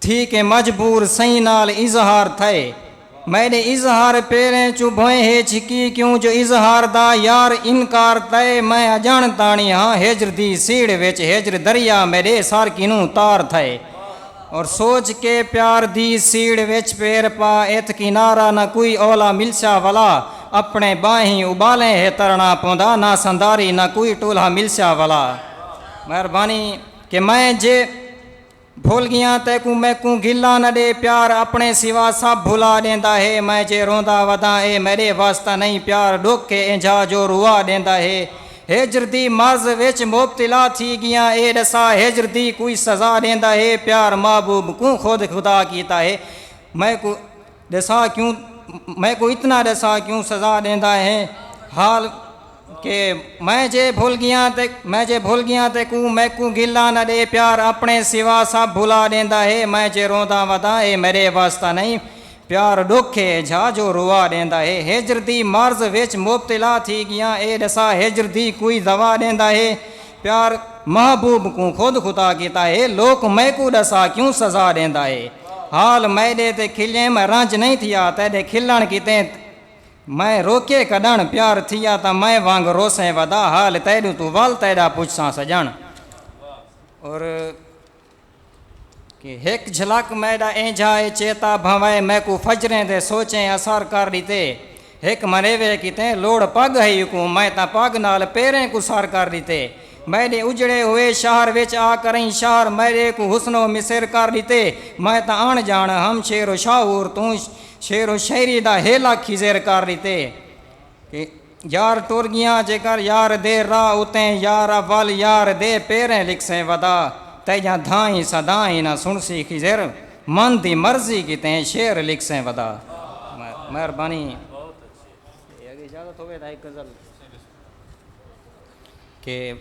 تھی کے مجبور سئیں نال اظہار تھئے۔ میݙے اظہار پیریں چوں بھوئیں ہے چھکی، کیوں جو اظہار دا یار انکار تھئے۔ میں اڄݨ تاݨی ہاں ہجر دی سیڑھ وچ، ہجر دریا میݙے سر کنوں تار تھئے۔ اور سوچ کے پیار دی سیڑھ وچ پیر پا، اتھ کنارہ نہ کوئی اولا ملسا ولا، اپݨے ٻاہیں اٻالیں ہے ترݨا پوندا، نہ سنداری نہ کوئی ٹولھا ملسا ولا۔ مہربانی کہ میں جے بھل ڳیاں تیکوں میکوں گلہ نہ ݙے، پیار اپݨے سوا سب بھلا ݙیندا ہے۔ میں جے روندا وداں اے میݙے وس تاں نئیں، پیار ݙکھ ہے اینجھا جو روا ݙیندا ہے۔ ہجر دی مرض وچ مبتلا تھی ڳیاں، اے ݙسا ہجر دی کوئی سزا ݙیندا ہے؟ پیار محبوب کوں خود خدا کیتا ہے، میکوں ݙسا کیوں، میکوں اتنا ݙسا کیوں سزا ݙیندا ہے؟ حال کہ میں جے بھل ڳیاں تے، میں جے بھل ڳیاں تیکوں میکوں گلہ نہ ݙے، پیار اپݨے سوا سب بھلا ݙیندا ہے۔ میں جے روندا وداں اے میݙے وس تاں نئیں، پیار ݙکھ ہے جھا جو روا ݙیندا ہے۔ ہجر دی مرض وچ مبتلا تھی ڳیاں، اے ݙسا ہجر دی کوئی دوا ݙیندا ہے؟ پیار محبوب کوں خود خدا کیتا ہے، لوک میکوں ݙسا کیوں سزا ݙیندا ہے؟ حال میݙے تے کھلیں میں رنج نئیں تھیا، تیݙے کھلݨ کیتے میں روکے کݙݨ، پیار تھیا تاں میں وانگ روسیں ودا، حال تیݙوں توں ول تیݙا پچھساں سڄݨ۔ اور کہ ہک جھلک میݙا اینجھا اے چیتا بھنوائے، میکوں فجریں دے سوچیں اثر کر ݙتے۔ ہک مریوے کیتے لوڑ پڳ ہئی کوں، میں تاں پڳ نال پیریں کوں سر کر ݙتے۔ میݙے اجڑے ہوئے شہر وچ آ کریں شہر، میݙے کوں حسن و مصر کر ݙتے۔ میں تاں اݨ ڄاݨ ہم شیر و شاہور، توں شعر و شاعری دا ہیلا خضر کر ݙتے۔ کہ یار ٹر ڳیاں جیکر یار دے راہ اتیں، یار اول یار دے پیریں لکھسیں ودا، تیجاں دھائیں سدائیں نہ سݨسی خضر، من دی مرضی کیتے شعر لکھسیں ودا۔ مہربانی۔ اے اگے اجازت ہووے تاں ہک غزل کہ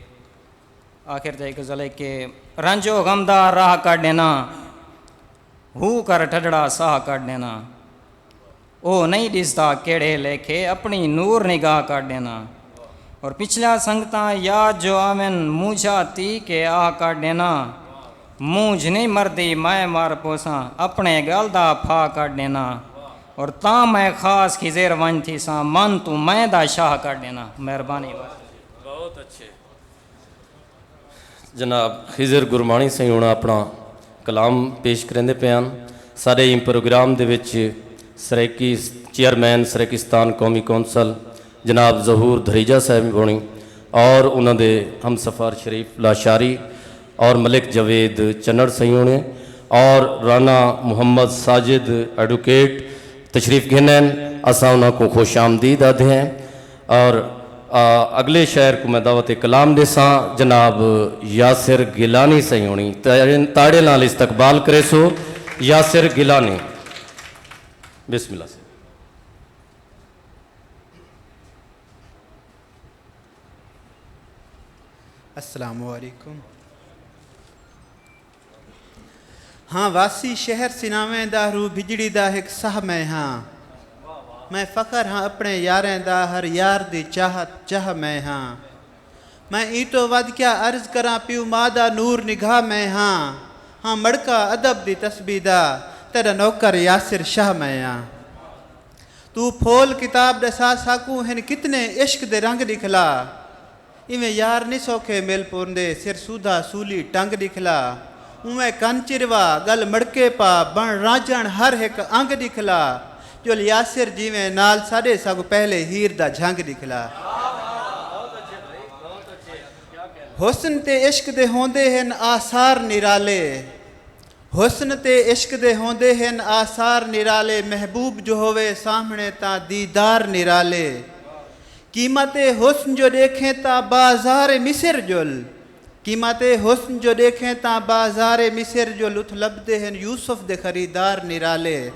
آخر تے ہک غزل ہے کہ رنج و غم دا راہ کڈھ ݙینا، ہو کر ٹھڈڑا ساہ کڈھ ݙینا۔ او نئیں ݙسدا کیڑھے لیکھے، اپݨی نور نگاہ کڈھ ݙینا۔ اور پچھلیاں سنگتاں یاد جو آون، مونجھا تی کے آہ کڈھ ݙینا۔ مونجھ نئیں مردی، میں مر پوساں، اپݨے ڳل دا پھا کڈھ ݙینا۔ اور تاں میں خاص خضر ونڄ تھیساں، من توں میں دا شاہ کڈھ ݙینا۔ مہربانی۔ بہت اچھے۔ جناب خضر گرماݨی سئیں ہݨ اپݨا کلام پیش کریندے پئے ہن۔ ساݙے ایں پروگرام دے وچ سرائیکی چیئرمین سرائیکستان قومی کونسل جناب ظہور دھریجہ صاحب ہوݨی اور انہاں دے ہمسفر شریف لاشاری اور ملک جاوید چنڑ سئیں ہوݨے اور رانا محمد ساجد ایڈوکیٹ تشریف گھن ہن۔ اساں انہاں کوں خوش آمدید آہدے ہیں۔ اور، آ، اڳلے شاعر کوں میں دعوت کلام ݙیساں، جناب یاسر گیلانی سئیں ہوݨی، تاڑیں، تاڑیں نال استقبال کریسو۔ یاسر گیلانی۔ بسم اللہ سائیں۔ السلام علیکم۔ ہاں، واسی شہر سناویں دا، روح بھجڑی دا ہک ساہ میں ہاں۔ میں فخر ہاں اپنے یاریں دا، ہر یار دی چاہت چاہ میں ہاں۔ میں ایں توں ودھ کیا عرض کراں، پیو ماء دا نور نگاہ میں ہاں۔ ہاں مڑکا ادب دی تسبیح دا، تیݙا نوکر یاسر شاہ میں ہاں۔ توں پھول کتاب ݙسا ساکوں، ہن کتنے عشق دے رنگ ݙکھلا۔ ایویں یار نی سوکھے مل پوندے، سر سودھا سولی ٹنگ ݙکھلا۔ اونویں کن چروا ڳل مڑکے پا، بݨ رانجھݨ ہر ہک انگ ݙکھلا۔ ڄل یاسر جیویں نال ساݙے، ساکوں پہلے ہیر دا جھنگ ݙکھلا۔ حسن تے عشق دے ہوندے ہن آثار نرالے۔ حسن تے عشق دے ہوندے ہن آثار نرالے، محبوب جو ہووے سامھݨے تاں دیدار نرالے۔ قیمت حسن جو ݙیکھیں تاں بازار مصر ڄل، قیمت حسن جو ݙیکھیں تاں بازار مصر ڄل، اتھ لبھدے ہن یوسف دے خریدار نرالے۔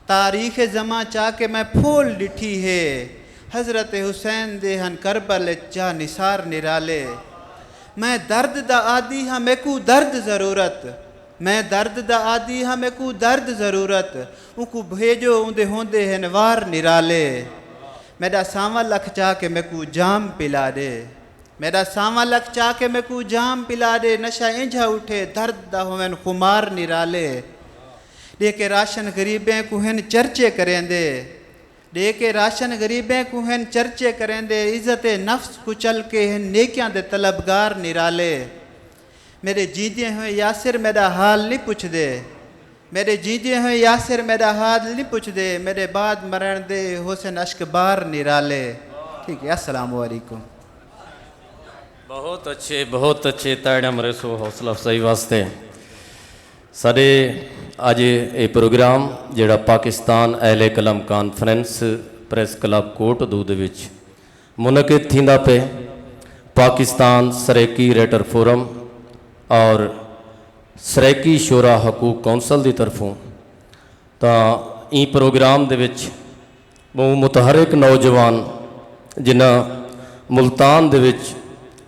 تاریخ زماں چا کے میں پھول ݙٹھی ہے، حضرت حسین دے ہن کربل اچ جاہ نثار نرالے۔ میں درد دا عادی ہاں، میکوں درد ضرورت، میں درد دا عادی ہاں، میکوں درد ضرورت، اونکوں بھیڄو، اوندے ہوندے ہن وار نرالے۔ میݙا سانول اکھ چا کے میکوں جام پلا ݙے، میݙا سانول اکھ چا کے میکوں جام پلا ݙے، نشہ اینجھا اٹھے درد دا ہوون خمار نرالے۔ ݙے کے راشن غریبیں کوں ہن چرچے کریندے، ݙے کے راشن غریبیں کوں ہن چرچے کریندے، عزت نفس کچل کے ہن نیکیاں دے طلبگار نرالے۔ میݙے جیندے ہوئیں یاسر میݙا حال نی پچھدے، میݙے جیندے ہوئیں یاسر میݙا حال نی پچھدے، میݙے بعد مرݨ دے حسن اشک بار نرالے۔ ٹھیک ہے، السلام علیکم۔ بہت اچھے، بہت اچھے، تاڑیاں مریسو حوصلہ افزائی واسطے۔ ساݙے اڄ اے پروگرام جیڑھا پاکستان اہل قلم کانفرنس پریس کلب کوٹ ادو دے وچ منعقد تھیندا پئے، پاکستان سرائیکی رائٹر فورم اور سرائیکی شعراء حقوق کونسل دی طرفوں، تاں ایں پروگرام دے وچ ٻہوں متحرک نوجوان جنہاں ملتان دے وچ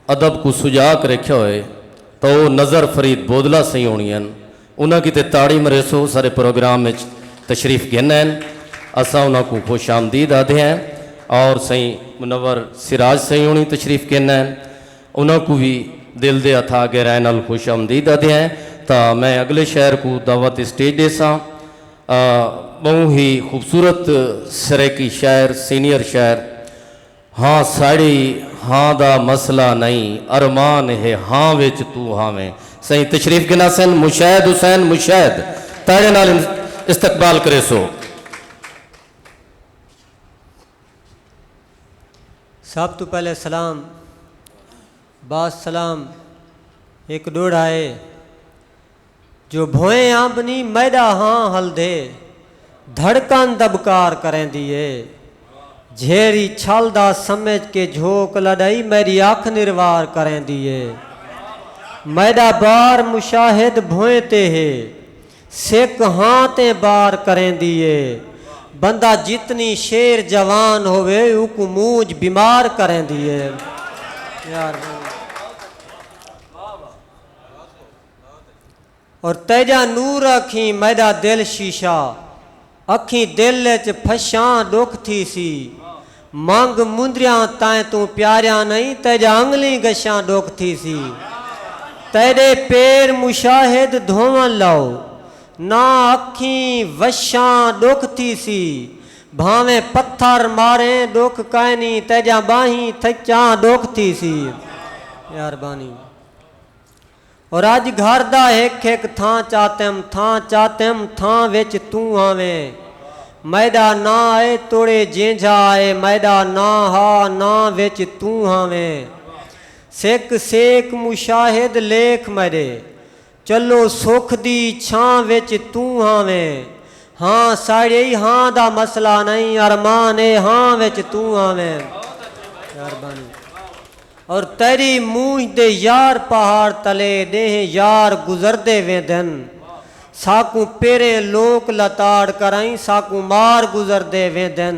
ادب کوں سجا کے رکھیا ہوئے، تاں او نذر فرید بودلا سئیں ہوݨی ہن۔ انہاں کیتے تاڑی مریسو، ساݙے پروگرام وچ تشریف گھن آئن۔ اساں انہاں کوں خوش آمدید آہدے ہیں اور سئیں منور سراج سئیں ہوݨی تشریف گھن آئن، انہاں کوں وی دل دے اتھاہ گہرائیں نال خوش آمدید آہدے ہیں۔ تاں میں اڳلے شاعر کوں دعوت اسٹیج ݙیساں۔ آ، ٻہوں ہی خوبصورت سرائیکی شاعر، سینئر شاعر۔ ہاں ساڑی ہاں دا مسئلہ نئیں، ارمان ہے ہاں وچ توں ہاویں۔ سئیں تشریف گھن آسن، مشاہد حسین مشاہد، تاڑیاں نال استقبال کریسو۔ سب توں پہلے سلام، بعد سلام ہک ݙوہڑا ہے۔ جو بھوئیں امب نی میݙا ہاں ہلدے، دھڑکن دٻکار کریندی اے۔ جھیری چھل دا سمجھ کے جھوک لݙائی، میݙی اکھ نروار کریندی اے۔ میݙا بار مشاہد بھوئیں تے ہے، سک ہاں تے بار کریندی اے۔ بندہ جتنی شیر جوان ہووے، اوکوں مونجھ بیمار کریندی اے۔ یار اور تیݙا نور اکھیں میݙا دل شیشہ، اکھیں دل اچ پھشاں ݙکھ تھیسی۔ منگ مندریاں تائیں توں پیاریاں نئیں، تیݙا انگلیں گشاں ݙکھ تھیسی۔ تیݙے پیر مشاہد دھوون لو، نہ اکھیں وشاں ݙکھ تھیسی۔ بھانویں پتھر ماریں ݙکھ کائنی، تیݙیاں ٻاہیں تھکیاں ݙکھ تھیسی۔ یار بانی۔ اور اڄ گھر دا ہک ہک تھاں چاتم، تھاں چاتم، تھاں وچ توں آویں۔ میݙا ناں اے توڑے جینجھا اے، میݙا ناں ہا ناں وچ توں آویں۔ سک سیک مشاہد لیکھ میݙے، چلو سکھ دی چھاں وچ توں آویں۔ ہاں ساڑی ہاں دا مسئلہ نئیں، ارمان اے ہاں وچ توں آویں۔ مہربانی۔ اور تیݙی مونجھ دے یار پہاڑ تلے، ݙینہہ یار گزردے ویندن۔ ساکوں پیریں لوک لتاڑ کرائیں، ساکوں مار گزردے ویندن۔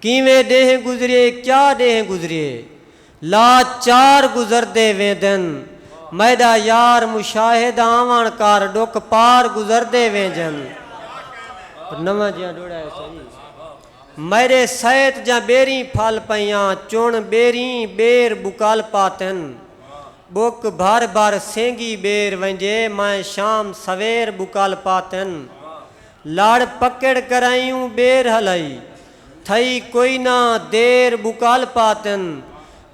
کیویں ݙینہہ گزریے، کیا ݙینہہ گزریے، لاچار گزردے ویندن۔ میݙا یار مشاہد آوݨ کر، ݙکھ پار گزردے ویندن۔ نواں جیہاں ݙوہڑا ہے سائیں۔ میݙے سیت جاں ٻیریں پھل پئیاں، چݨ ٻیریں ٻیر ٻکل پاتن۔ ٻک بھر بھر سینگی ٻیر ونڄے، میں شام سویر ٻکل پاتن۔ لڑ پکڑ کرائیوں ٻیر ہلائی، تھئی کوئی نہ دیر ٻکل پاتن۔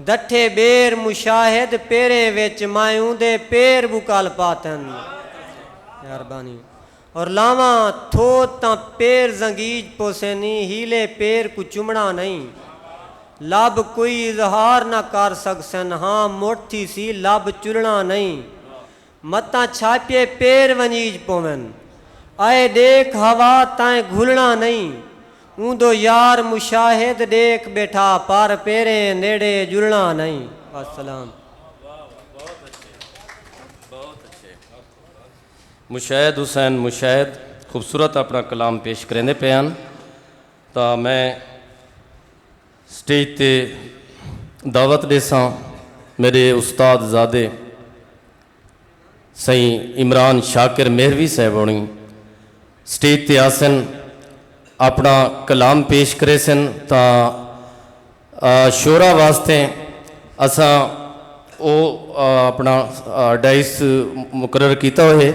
ڈٹھے ٻیر مشاہد پیریں وچ، میں اوندے پیر ٻکل پاتن۔ مہربانی۔ اور لاواں تھوت تاں پیر زنگیج پوسینی، ہیلے پیر کوں چمڑا نئیں۔ لب کوئی اظہار نہ کر سڳسن، ہاں مٹھ تھیسی لب چلڑا نئیں۔ متاں چھاپیے پیر ونڄیج پوون، اے ݙیکھ ہوا تائیں گھلڑا نئیں۔ اوندو یار مشاہد ݙیکھ ٻیٹھا، پر پیریں نیڑے جلڑا نئیں۔ والسلام۔ مشاہد حسین مشاہد خوبصورت اپݨا کلام پیش کریندے پئے ہن، تاں میں سٹیج تے دعوت ݙیساں میݙے استاد زادے سئیں عمران شاکر مہروی صاحب ہوݨی سٹیج تے آسن، اپݨا کلام پیش کریسن۔ تاں شعراء واسطے اساں او اپݨا ڈائس مقرر کیتا ہوئے،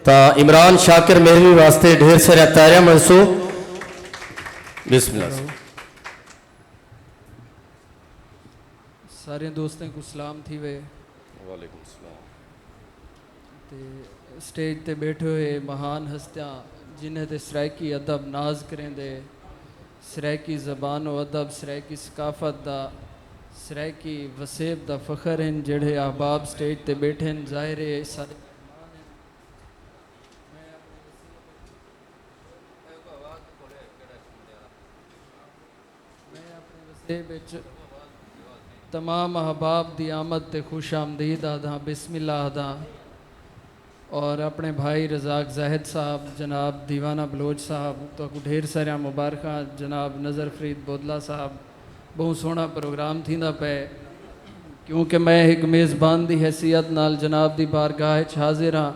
تاں عمران شاکر مہروی واسطے ڈھیر ساریاں تاریاں ملسو۔ بسم اللہ۔ سارے دوستیں کوں سلام تھیوے۔ وعلیکم السلام۔ تے سٹیج تے بیٹھے ہوئے مہان ہستیاں، جنہیں تے سرائیکی ادب ناز کریندے، سرائیکی زبان و ادب، سرائیکی ثقافت دا، سرائیکی وسیب دا فخر ہن، جیڑھے احباب سٹیج تے بیٹھے ہن، ظاہر ہے سارے مہمان ہن۔ میں اپݨے وسیب میں اپݨے وسیب اچ تمام احباب دی آمد تے خوش آمدید آہداں، بسم اللہ آہداں، اور اپݨے بھائی رزاق زاہد صاحب، جناب دیوانہ بلوچ صاحب، تہاکوں ڈھیر ساریاں مبارخاں۔ جناب نظر فرید بودلہ صاحب، ٻہوں سوہݨا پروگرام تھیندا پئے۔ کیونکہ میں ہک میزبان دی حیثیت نال جناب دی بارگاہ اچ حاضر ہاں۔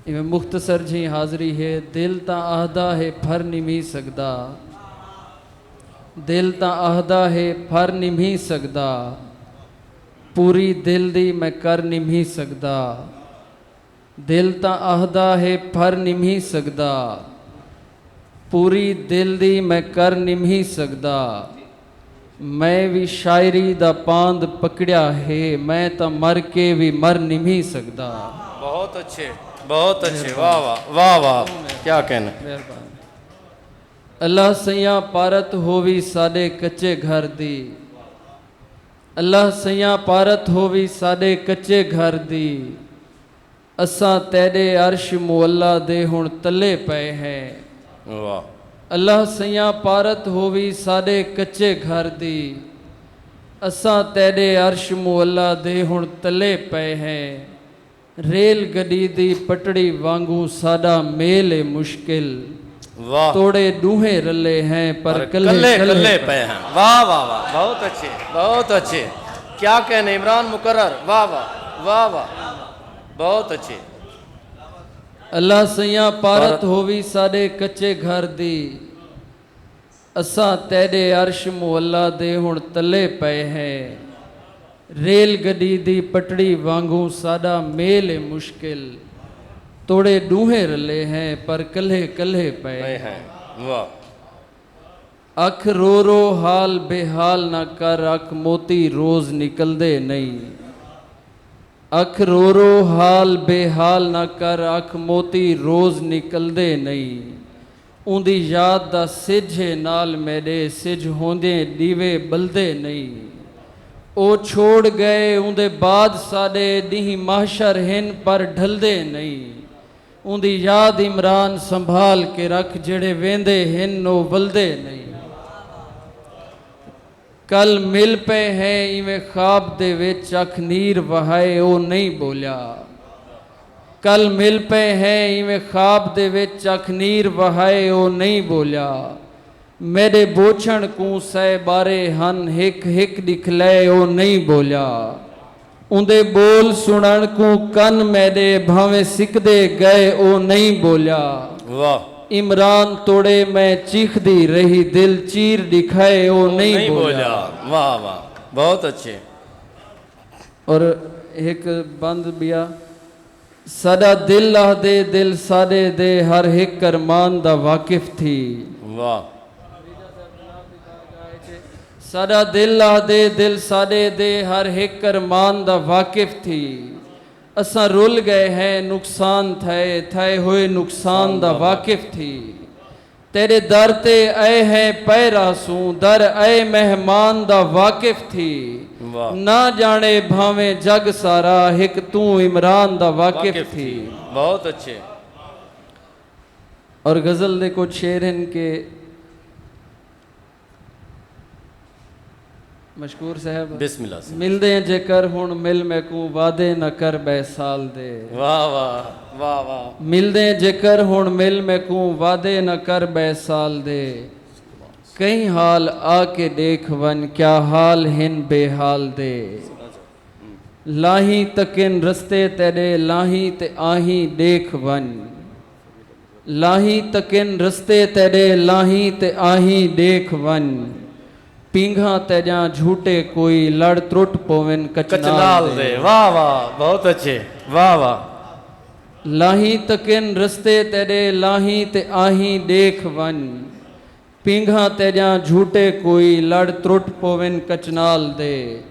ایویں مختصر جھیں حاضری ہے۔ دل تاں آہدا ہے پھر نمھی سڳدا، دل تاں آہدا ہے پھر نمھی سڳدا، پوری دل دی میں کر نمھی سڳدا۔ دل تاں آہدا ہے پھر نمھی سڳدا، پوری دل دی میں کر نمھی سڳدا۔ میں وی شاعری دا پاند پکڑیا ہے، میں تاں مر کے وی مر نمھی سڳدا۔ بہت اچھے، بہت اچھے، واہ واہ واہ واہ، کیا کہنے۔ اللہ سئیاں پارت ہووی ساݙے کچے گھر دی، اللہ سئیاں پارت ہووی ساݙے کچے گھر دی۔ اساں تیݙے عرش معلی دے ہݨ تلے پئے ہیں۔ واہ۔ اللہ سئیاں پارت ہووی ساݙے کچے گھر دی۔ اساں تیݙے عرش معلی دے ہݨ تلے پئے ہیں۔ ریل گݙی دی پٹڑی وانگوں ساݙا میل اے مشکل۔ واہ۔ توڑے ݙوہیں رلے ہیں پر کلھے کلھے پئے ہیں۔ واہ واہ واہ، بہت اچھے، بہت اچھے۔ کیا کہنے عمران مقرر، واہ واہ واہ واہ، بہت اچھے۔ اللہ سئیاں پارت ہووی ساݙے کچے گھر دی۔ اساں تیݙے عرش معلی دے ہݨ تلے پئے ہیں۔ ریل گݙی دی پٹڑی وانگوں ساݙا میل اے مشکل۔ توڑے ݙوہیں رلے ہیں پر کلھے کلھے پئے ہیں۔ اکھ رو رو حال بے حال نہ کر، اکھ موتی روز نکلدے نئیں۔ اکھ رو رو حال بے حال نہ کر، اکھ موتی روز نکلدے نئیں۔ اوندی یاد دا سجھ اے نال میݙے، سجھ ہوندیں ݙیوے ٻلدے نئیں۔ او چھوڑ ڳئے، اوندے بعد ساݙے ݙینہہ محشر ہن پر ڈھلدے نئیں۔ اوندی یاد عمران سنبھال کے رکھ، جیڑھے ویندے ہن او ولدے نئیں۔ کل مل پئے ہیں ایویں خواب دے وچ، اکھ نیر وہائے او نئیں ٻولیا۔ کل مل پئے ہیں ایویں خواب دے وچ، اکھ نیر وہائے او نئیں ٻولیا۔ میݙے بوچھݨ کوں سئے ٻارے ہن، ہک ہک ݙکھلئے او نئیں ٻولیا۔ اوندے ٻول سݨݨ کوں کن میݙے بھانویں سکدے ڳئے او نئیں ٻولیا۔ واہ عمران توڑے میں چیخدی رہی، دل چیر ݙکھائے او نئیں ٻولیا۔ واہ واہ، بہت اچھے۔ اور ہک بند ٻیا۔ ساݙا دل آہدے دل ساݙے دے ہر ہک ارمان دا واقف تھی۔ واہ ساݙا دل آہدے دل ساݙے دے ہر ہک ارمان دا واقف تھی۔ اساں رل ڳئے ہیں نقصان تھئے تھئے ہوئے نقصان دا واقف تھی۔ تیݙے در تے ائے ہیں پئے رہسوں، در ائے مہمان دا واقف تھی۔ واہ نہ ڄاݨے بھانویں جڳ سارا، ہک توں عمران دا واقف تھی۔ بہت اچھے۔ اور غزل دے کجھ شعر ہن کہ مشکور صاحب۔ بسم اللہ سائیں۔ ملدیں جیکر ہݨ مل میکوں، وعدے نہ کر ٻئے سال دے۔ واہ واہ واہ واہ۔ ملدیں جیکر ہݨ مل میکوں، وعدے نہ کر ٻئے سال دے۔ کہیں حال آ کے ݙیکھ ونڄ، کیا حال ہن بے حال دے۔ لاہیں تکن رستے تیݙے، لاہیں تے آہیں ݙیکھ ونڄ۔ لاہیں تکن رستے تیݙے، لاہیں تے آہیں ݙیکھ ونڄ۔ پینگھاں تیݙیاں جھوٹے کوئی، لڑ ترٹ پوون کچنال کچنال دے۔ دے۔ واہ واہ، بہت اچھے۔ واہ واہ۔ لاہیں تکن رستے تیݙے، لاہیں تے آہیں ݙیکھ ونڄ۔ پینگھاں تیݙیاں جھوٹے کوئی، لڑ ترٹ پوون کچنال دے۔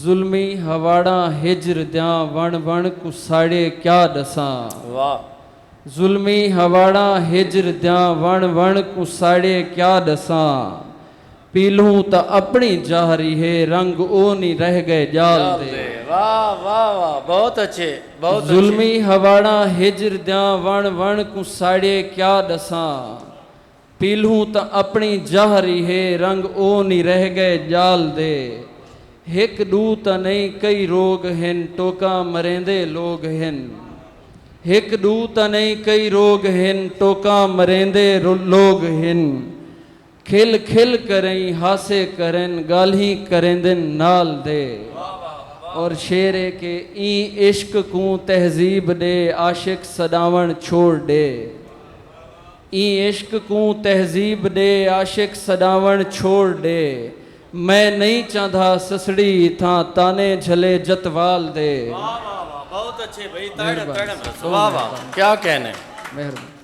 ظلمی ہواڑاں ہجر دیاں وݨ وݨ کوں ساڑے کیا ݙساں۔ واہ ظلمی ہواڑاں ہجر دیاں وݨ وݨ کوں ساڑے کیا ݙساں۔ پیلھوں تاں اپݨی جاہری ہے، رنگ او نی رہ ڳئے ڄال دے۔ واہ واہ واہ، بہت اچھے، بہت اچھے۔ ظلمی ہواڑاں ہجر دیاں وݨ وݨ کوں ساڑے کیا ݙساں۔ پیلھوں تاں اپݨی جاہری ہے، رنگ او نی رہ ڳئے ڄال دے۔ ہک ݙو تاں نئیں کئی روڳ ہن، ٹوکاں مریندے لوڳ ہن۔ ہک ݙو تاں نئیں کئی روڳ ہن، ٹوکاں مریندے رو- لوڳ ہن۔ کھل کھل کرئیں ہاسے کرن، ڳالھیں کریندن نال دے۔ اور شعر ہے کہ ایں عشق کوں تہذیب ݙے، عاشق سݙاوݨ چھوڑ ݙے۔ ایں عشق کوں تہذیب ݙے، عاشق سݙاوݨ چھوڑ ݙے۔ میں نئیں چاہندا سسڑی اتھاں، طعنے جھلے جتوال دے۔ واہ واہ واہ، بہت اچھے بھائی، تاڑے، تاڑے مارو۔ واہ واہ، کیا کہنے۔ مہربانی۔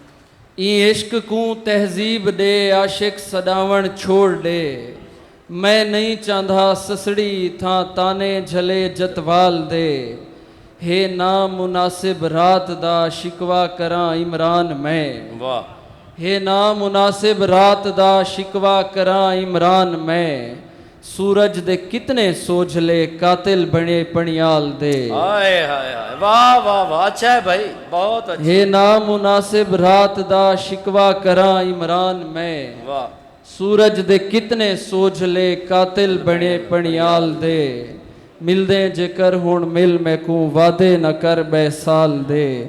ایں عشق کوں تہذیب ݙے، عاشق سݙاوݨ چھوڑ ݙے۔ میں نئیں چاہندا سسڑی اتھاں، طعنے جھلے جتوال دے۔ ہے نامناسب رات دا شکوہ کراں عمران میں۔ واہ ہے نامناسب رات دا شکوہ کراں عمران میں۔ سورج دے کتنے سوجھلے قاتل بݨے پݨیال دے۔ ہائے ہائے ہائے، واہ واہ واہ، اچھا ہے بھائی، بہت اچھا۔ ہے نامناسب رات دا شکوہ کراں عمران میں۔ واہ سورج دے کتنے سوجھلے قاتل بݨے پݨیال دے۔ ملدیں جیکر ہݨ مل میکوں، وعدے نہ کر ٻئے سال دے۔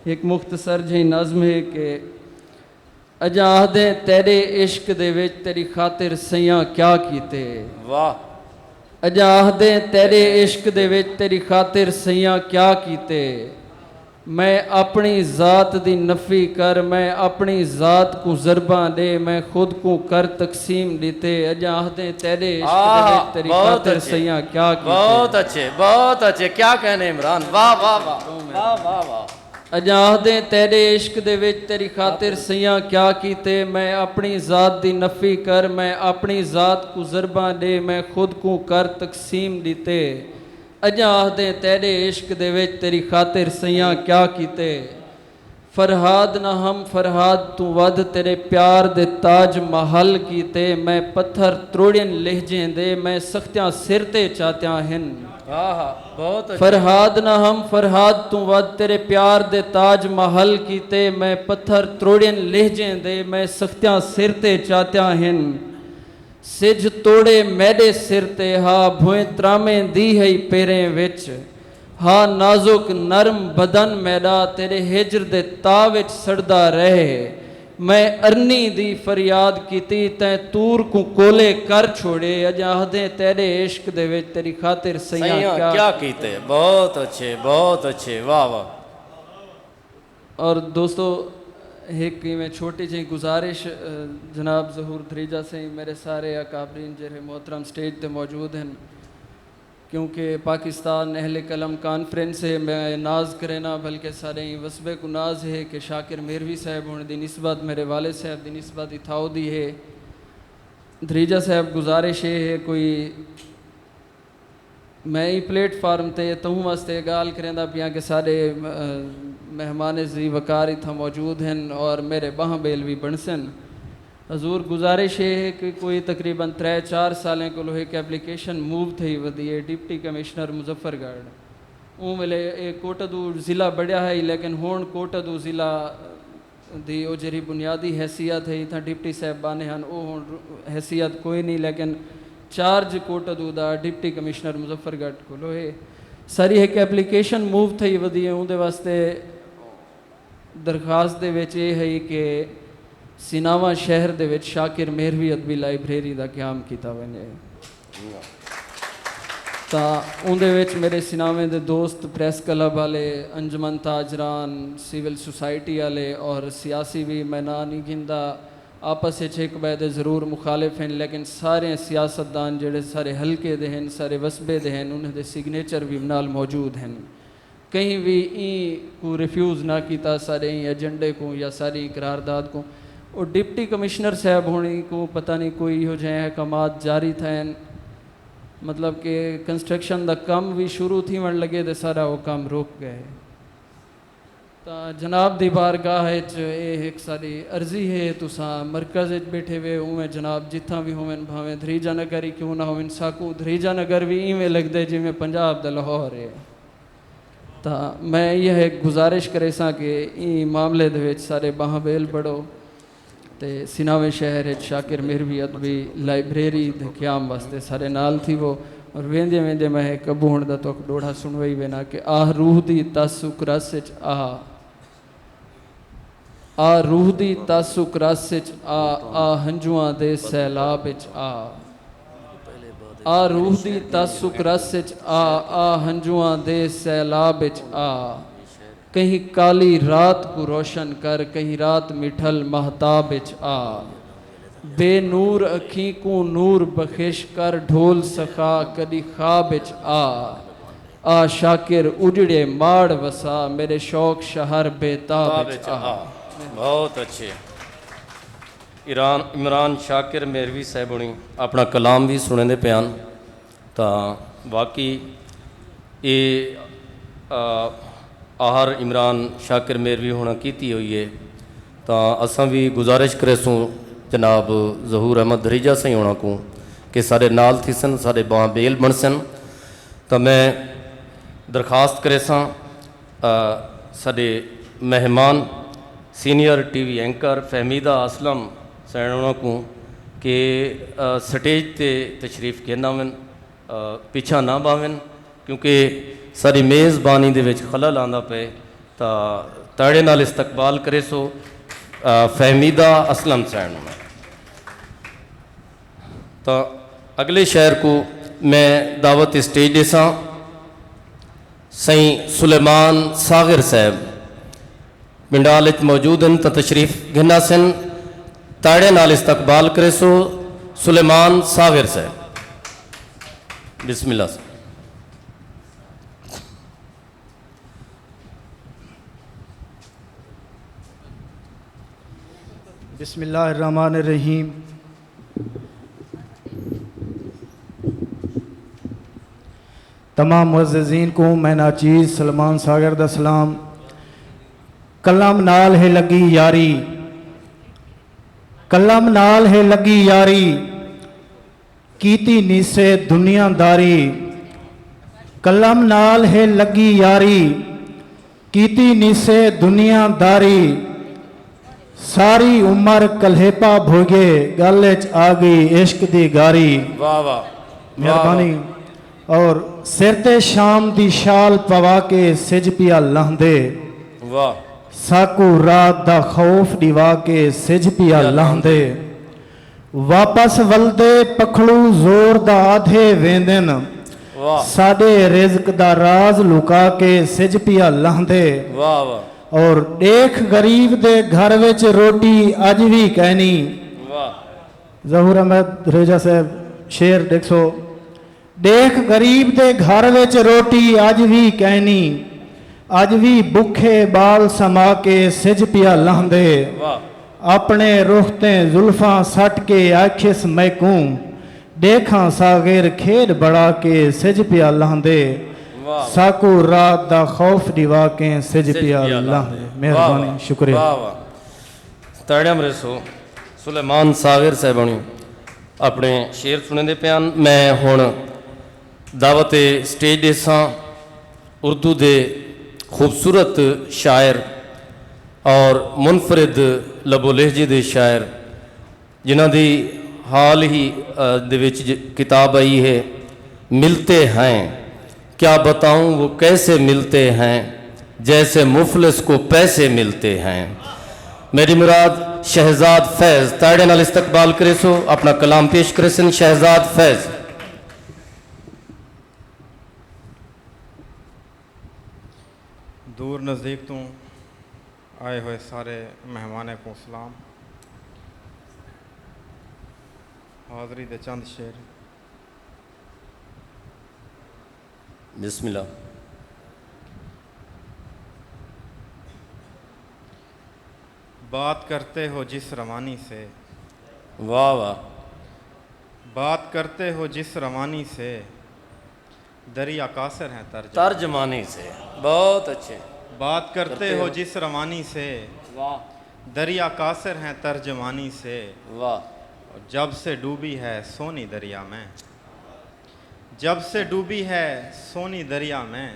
ہک مختصر جہیں نظم ہے کہ اڄاں آہدیں تیݙے عشق دے وچ تیݙی خاطر سئیاں کیا کیتے۔ واہ اڄاں آہدیں تیݙے عشق دے وچ تیݙی خاطر سئیاں کیا کیتے۔ میں اپݨی ذات دی نفی کر، میں اپݨی ذات کوں ضرباں ݙے، میں خود کوں کر تقسیم ݙتے۔ اڄاں آہدیں تیݙے عشق دے وچ تیݙی خاطر سئیاں کیا کیتے۔ بہت اچھے، بہت اچھے، کیا کہنے عمران، واہ واہ واہ۔ واہ واہ واہ۔ اڄاں آہدیں تیݙے عشق دے وچ تیݙی خاطر سئیاں کیا کیتے۔ میں اپݨی ذات دی نفی کر، میں اپݨی ذات کوں ضرباں ݙے، میں خود کوں کر تقسیم ݙتے۔ اڄاں آہدیں تیݙے عشق دے وچ تیݙی خاطر سئیاں کیا کیتے۔ فرہاد نہ ہم فرہاد توں ودھ تیݙے پیار دے تاج محل کیتے۔ میں پتھر تروڑین لہجیں دے، میں سختیاں سر تے چاتیاں ہن۔ ہاں ہاں، بہت اچھے۔ فرہاد نہ ہم فرہاد توں ودھ تیݙے پیار دے تاج محل کیتے۔ میں پتھر تروڑین لہجیں دے، میں سختیاں سر تے چاتیاں ہن۔ سجھ توڑے میݙے سر تے ہا، بھوئیں ترامیں دی ہئی پیریں وچ۔ ہا نازک نرم بدن میݙا تیݙے ہجر دے تاء وچ سڑدا رہے۔ میں ارنی دی فریاد کیتی تیں طور کوں کولے کر چھوڑے۔ اڄاں آہدیں تیݙے عشق دے وچ تیݙی خاطر سئیاں سئیاں کیا کیا کیتے۔ بہت اچھے، بہت اچھے، واہ واہ۔ اور دوستو، ہک ایویں چھوٹی جہیں گزارش، جناب ظہور دھریجہ سئیں، میرے سارے اکابرین جیرھے محترم سٹیج تے موجود ہن، کیونکہ پاکستان اہل قلم کانفرنس ہے، میں ناز کرینا بلکہ سارے ایں وسبے کوں ناز ہے کہ شاکر مہروی صاحب ہن دی نسبت میرے والد صاحب دی نسبت اتھاؤ دی ہے۔ دھریجہ صاحب گزارش اے ہے کوئی میں ایں پلیٹ فارم تے تہوں واسطے ڳالھ کریندا پیاں کہ ساݙے مہمان ذی وقار اتھاں موجود ہن اور میݙے ٻانہہ ٻیل وی بݨسن۔ حضور گزارش اے ہے کہ کوئی تقریبا ترے چار سالیں کولو ہک اپلیکیشن موو تھئی ودی اے ڈپٹی کمشنر مظفر گڑھ اوں ویلے اے کوٹہ دو ضلع بݨیا ہئی لیکن ہݨ کوٹہ دو ضلع دی او جیرھی بنیادی حیثیت ہئی تاں ڈپٹی صاحب بانے ہن او ہݨ حیثیت کوئی نی لیکن چارج کوٹ ادو دا ڈپٹی کمشنر مظفر گڑھ کولو ہے۔ ساری ہک اپلیکیشن موو تھئی ودی ہے اوندے واسطے درخواست دے وچ اے ہئی کہ سیناوا شہر دے وچ شاکر مہروی ادبی لائبریری دا قیام کیتا ونجے۔ تاں اوندے وچ میݙے سیناویں دے دوست پریس کلب آلے، انجمن تاجران، سول سوسائٹی آلے اور سیاسی وی میں ناں نی گھندا، آپس اچ ہک ٻئے دے ضرور مخالف ہن لیکن سارے سیاست دان جیڑھے سارے حلقے دے ہن، سارے وسبے دے ہن، انہاں دے سگنیچر وی نال موجود ہن۔ کہیں وی ایں کوں ریفیوز نہ کیتا ساݙے ایں ایجنڈے کوں یا ساݙی ایں قرارداد کوں۔ او ڈپٹی کمشنر صاحب ہوݨی کوں پتہ نی کوئی ایہو جہیں احکامات جاری تھئن مطلب کہ کنسٹرکشن دا کم وی شروع تھیوݨ لڳے تے ساݙا او کم رک ڳئے۔ تاں جناب دی بارگاہ اچ اے ہک ساݙی عرضی ہے تساں مرکز اچ ٻیٹھے وے اوویں جناب جتھاں وی ہوون بھانویں دھریجہ نگر ای کیوں نہ ہوون ساکوں دھریجہ نگر وی ایویں لڳدے جیویں پنجاب دا لاہور ہے۔ تاں میں ایہا ہک گزارش کریساں کہ ایں معاملے دے وچ سارے ٻانہہ ٻیل بݨو تے سیناویں شہر اچ شاکر مہروی ادبی لائبریری دے قیام واسطے سارے نال تھیوو اور ویندے ویندے میں ہک ابھوہݨ دا تہاکوں ݙوہڑا سݨوائی وینا کہ آہ روح دی تس اک رس اچ آ آ روح دی تس اک رس اچ آ آ ہنجواں دے سیلاب اچ آ آ روح دی تس اک رس اچ آ آ ہنجواں دے سیلاب اچ آ کہیں کالی رات کوں روشن کر کہیں رات مٹھل مہتاب اچ آ بے نور اکھیں کوں نور بخش کر ڈھول سخا کݙی خواب اچ آ آ شاکر اجڑے ماڑ وسا میݙے شوق شہر بے تاب اچ آ۔ بہت اچھے۔ ایران عمران شاکر مہروی صاحب ہوݨی اپݨا کلام وی سݨیندے پئے ہن تاں واقعی اے آہر عمران شاکر مہروی ہوݨاں کیتی ہوئی ہے تاں اساں وی گزارش کریسوں جناب ظہور احمد دھریجہ سئیں ہوݨاں کوں کہ ساݙے نال تھیسن ساݙے ٻانہہ ٻیل بݨسن تاں میں درخواست کریساں ساݙے مہمان senior T V anchor Fahmida Aslam سئیں ہوݨاں کوں کہ سٹیج تے تشریف گھن آون پچھاں نہ ٻاہون کیونکہ ساݙی میزبانی دے وچ خلل آندا پئے تاں تاڑے نال استقبال کریسو فہمیدہ اسلم سئیں ہوݨاں تاں اڳلے شاعر کوں میں دعوت اسٹیج ݙیساں سئیں سلیمان ساغر صاحب منڈال اچ موجود ہن تاں تشریف گھن آسن تاڑے نال استقبال کریسو سلیمان ساغر صاحب بسم اللہ صاحب۔ بسم اللہ الرحمن الرحیم۔ تمام معززین کوں میں ناچیز سلمان ساغر دا سلام۔ قلم نال ہے لگی یاری قلم نال ہے لگی یاری کیتی نیسے دنیا داری قلم نال ہے لگی یاری کیتی نیسے دنیا داری ساری عمر کلہیپا بھوگے گل اچ آ گئی عشق دی گاری واہ واہ مہربانی اور سر تے شام دی شال پوا کے سجھ پیا لہندے۔ واہ۔ ساکوں رات دا خوف ݙیوا کے سجھ پیا لہندے۔ واپس ولدے پکھڑو زور دا آدھے ویندن۔ واہ۔ ساݙے رزق دا راز لکا کے سجھ پیا لہندے۔ واہ واہ۔ اور ݙیکھ غریب دے گھر وچ روٹی اڄ وی کائنی۔ واہ۔ ظہور احمد دھریجہ صاحب شعر ݙیکھسو۔ ݙیکھ غریب دے گھر وچ روٹی اڄ وی کائنی۔ اڄ وی بکھے ٻال سما کے سجھ پیا لہندے۔ واہ۔ اپݨے رخ تیں زلفاں سٹ کے آکھیس میکوں۔ ݙیکھاں ساغر کھیݙ بݨا کے سجھ پیا لہندے۔ واہ۔ ساکوں رات دا خوف ݙیوا کے سجھ پیا لہندے۔ مہربانی۔ شکریہ۔ واہ واہ۔ تاڑیاں مریسو۔ سلیمان ساغر صاحب ہونی اپݨے شعر سݨیندے پئے ہن۔ میں ہݨ دعوت سٹیج ݙیساں اردو دے خوبصورت شاعر اور منفرد لب و لہجے دے شاعر جنہاں دی حال ہی دے وچ کتاب آئی ہے ملتے ہیں، کیا بتاؤں وہ کیسے ملتے ہیں، جیسے مفلس کو پیسے ملتے ہیں۔ میݙی مراد شہزاد فیض تاڑیاں نال استقبال کریسو، اپݨا کلام پیش کریسن شہزاد فیض۔ دور نزدیک توں آئے ہوئے سارے مہمانیں کوں سلام۔ حاضری دے چند شعر۔ بسم اللہ۔ بات کرتے ہو جس روانی سے۔ واہ واہ۔ بات کرتے ہو جس روانی سے۔ دریا قاصر ہیں ترجمانی۔ ترجمانی سے۔ بہت اچھے۔ بات کرتے ہو جس روانی سے۔ واہ۔ دریا قاصر ہیں ترجمانی سے۔ واہ۔ جب سے ڈوبی ہے سونی دریا میں۔ جب سے ڈوبی ہے سونی دریا میں۔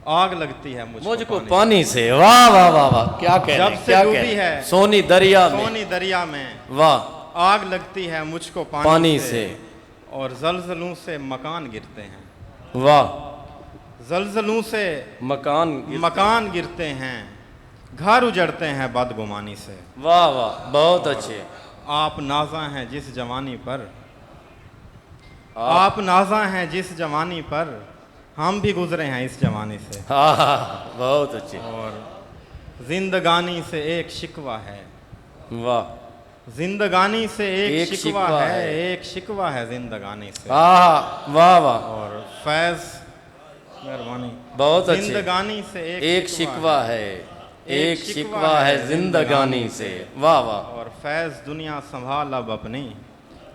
آگ لگتی ہے مجھ مجھ کو کو پانی سے۔ واہ واہ واہ واہ، کیا کہنے۔ جب سے ڈوبی ہے سونی دریا میں۔ سونی دریا میں۔ واہ۔ آگ لگتی ہے مجھ کو پانی سے۔ اور زلزلوں سے مکان گرتے ہیں۔ واہ۔ زلزلوں سے مکان گرتے۔ مکان گرتے ہیں۔ گھر اجڑتے ہیں بدگمانی سے۔ واہ واہ، بہت اچھے۔ آپ نازاں ہیں جس جوانی پر۔ آپ نازاں ہیں جس جوانی پر۔ ہم بھی گزرے ہیں اس جوانی سے۔ ہاں، بہت اچھے۔ اور زندگانی سے ایک شکوہ ہے۔ واہ۔ زندگانی سے ایک شکوہ ہے۔ ایک شکوہ ہے زندگانی سے۔ ہاں، واہ واہ۔ اور فیض، مہربانی۔ بہت اچھے۔ زندگانی سے ایک ایک شکوہ ہے۔ ایک شکوہ ہے زندگانی سے۔ واہ واہ۔ اور فیض دنیا سنبھال اب اپنی۔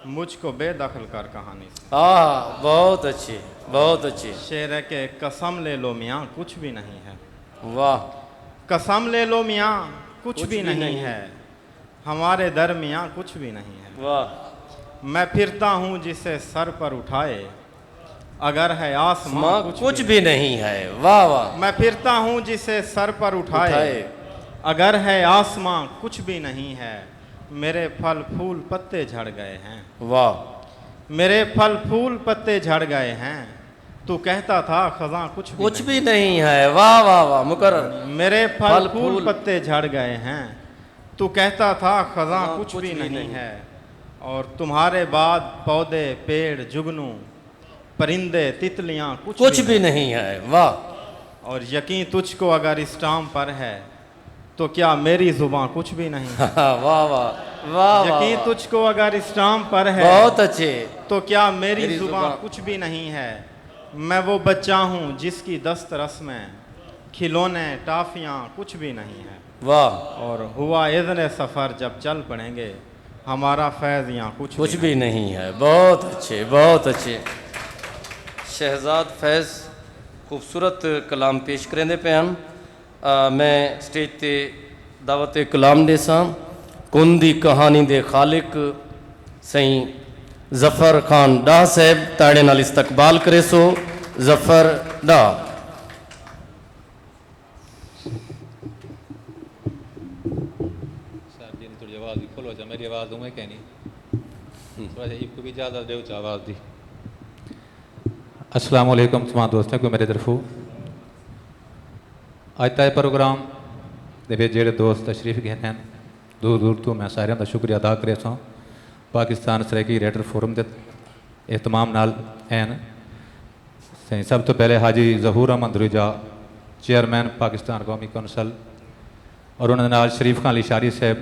مجھ کو بے دخل کر کہانی سے۔ ہاں، بہت اچھے، بہت اچھے۔ شعر ہے کہ قسم لے لو میاں کچھ بھی نہیں ہے۔ واہ۔ قسم لے لو میاں کچھ بھی نہیں ہے۔ ہمارے درمیاں کچھ بھی نہیں ہے۔ واہ۔ میں پھرتا ہوں جسے سر پر اٹھائے۔ اگر ہے آسماں کچھ بھی نہیں ہے۔ واہ واہ۔ میں پھرتا ہوں جسے سر پر اٹھائے۔ اگر ہے آسماں کچھ بھی نہیں ہے۔ میرے پھل پھول پتے جھڑ گئے ہیں۔ واہ۔ میرے پھل پھول پتے جھڑ گئے ہیں۔ تو کہتا تھا خزاں کچھ بھی نہیں ہے۔ واہ واہ واہ، مکرر۔ میرے پھل پھول پتے جھڑ گئے ہیں۔ تو کہتا تھا خزاں کچھ بھی نہیں ہے۔ اور تمہارے بعد پودے، پیڑ، جگنو، پرندے، تتلیاں کچھ بھی نہیں ہے۔ واہ۔ اور یقین تجھ کو اگر اس ٹام پر ہے تو کیا میری زباں کچھ بھی نہیں ہے؟ واہ واہ۔ واہ واہ۔ یقین تجھ کو اگر اس ٹام پر ہے بہت اچھے۔ تو کیا میری زباں کچھ بھی نہیں ہے؟ میں وہ بچہ ہوں جس کی دست رس میں کھلونے، ٹافیاں کچھ بھی نہیں ہے۔ واہ۔ اور ہوا اذن سفر جب چل پڑیں گے ہمارا فیض یہاں کچھ بھی نہیں ہے۔ بہت اچھے، بہت اچھے۔ شہزاد فیض خوبصورت کلام پیش کریندے پئے ہن۔ میں سٹیج تے دعوت کلام ݙیساں کن دی کہانی دے خالق سئیں ظفر خان ݙاہ صاحب، تاڑیاں نال استقبال کریسو ظفر ݙاہ۔ سر جی نے تھوڑی آواز بھی کھولو چا، میری آواز اونویں کائنی۔ تھوڑا جہا ایکو بھی اجازت ݙیو چا آواز دی۔ السلام علیکم تمام دوستاں کو میرے طرفوں۔ اج دا اے پروگرام دے وچ جڑے دوست تشریف گھن ہیں، دور دور تو میں ساریاں دا شکریہ ادا کرے ساں۔ پاکستان سرائیکی رائٹر فورم دے اہتمام نال این سائیں سب تو پہلے حاجی ظہور احمد دھریجہ، چیئرمین پاکستان قومی کونسل، اور انہاں دے نال شریف خان لشاری صاحب،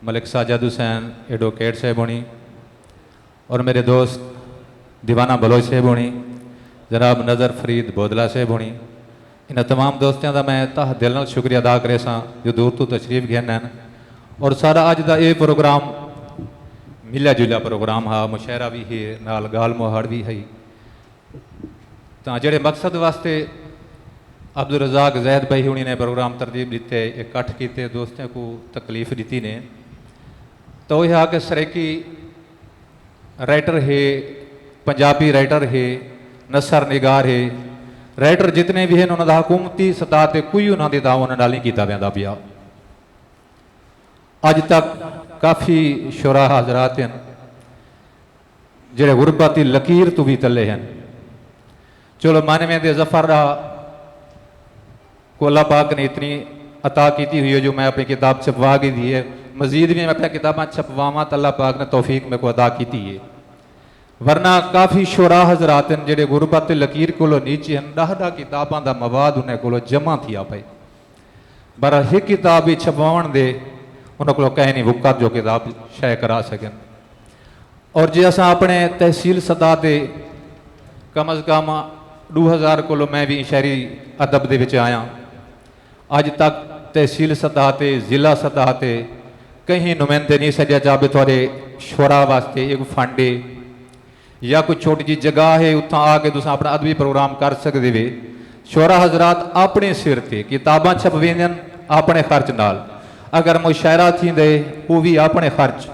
ملک ساجد حسین ایڈووکیٹ صاحب ہونی، اور میرے دوست دیوانہ بلوچ صاحب ہونی، جناب نظر فرید بودلہ صاحب ہونی، انہاں تمام دوستیاں دا میں تہہ دل نال شکریہ ادا کریساں جو دور توں تشریف گھن ہن۔ اور سارا اج دا اے پروگرام ملیا جلیا پروگرام ہا، مشاعرہ وی ہے، نال گال مہاڑ وی ہئی۔ تاں جڑے مقصد واسطے عبدالرزاق زید بھائی ہونی نے پروگرام ترتیب ݙتے، اکٹھ کیتے، دوستیں کوں تکلیف ݙتی نے، تاں اوہ ہا کہ سرائیکی رائٹر ہے، پنجابی رائٹر ہے، نثر نگار ہے، رائٹر جتنے وی ہن، انہاں دا حکومتی سطح تے کوئی انہاں دی تعاون نال نہیں کیتا ویندا پیا۔ اج تک کافی شعراء حضرات ہن جڑے غربت دی لکیر توں وی تلے ہن۔ چلو، مانویں دے ظفر دا کو اللہ پاک نے اتنی عطا کیتی ہوئی ہے جو میں اپنی کتاب چھپوا گھدی ہے۔ مزید وی میں اپنی کتاباں چھپواواں تاں اللہ پاک نے توفیق میکوں عطا کیتی ہے۔ ورنہ کافی شعراء حضرات ہن جڑے غربت تے لکیر کولوں نیچے ہن، ݙاہ ݙاہ کتاباں دا مواد انہیں کولوں جمع تھیا پئے، پر ہک کتاب وی چھپواوݨ دے انہیں کولوں کہیں نہیں وقت جو کتاب شائع کرا سڳن۔ اور جے اساں اپݨے تحصیل سطح تے کم از کم ݙو ہزار کولوں، میں وی شہری ادب دے وچ آیاں، اڄ تک تحصیل سطح تے، ضلع سطح تے کہیں نمائندے نہیں سݙیا چا بھئی تہاݙے شعراء واسطے ایک فنڈ ہے یا کوئی چھوٹی جی جگہ ہے، اتھاں آ کے تساں اپݨا ادبی پروگرام کر سڳدے وے۔ شعراء حضرات اپݨے سر تے کتاباں چھپویندن اپݨے خرچ نال، اگر مشاعرہ تھیندے، او وی اپݨے خرچ۔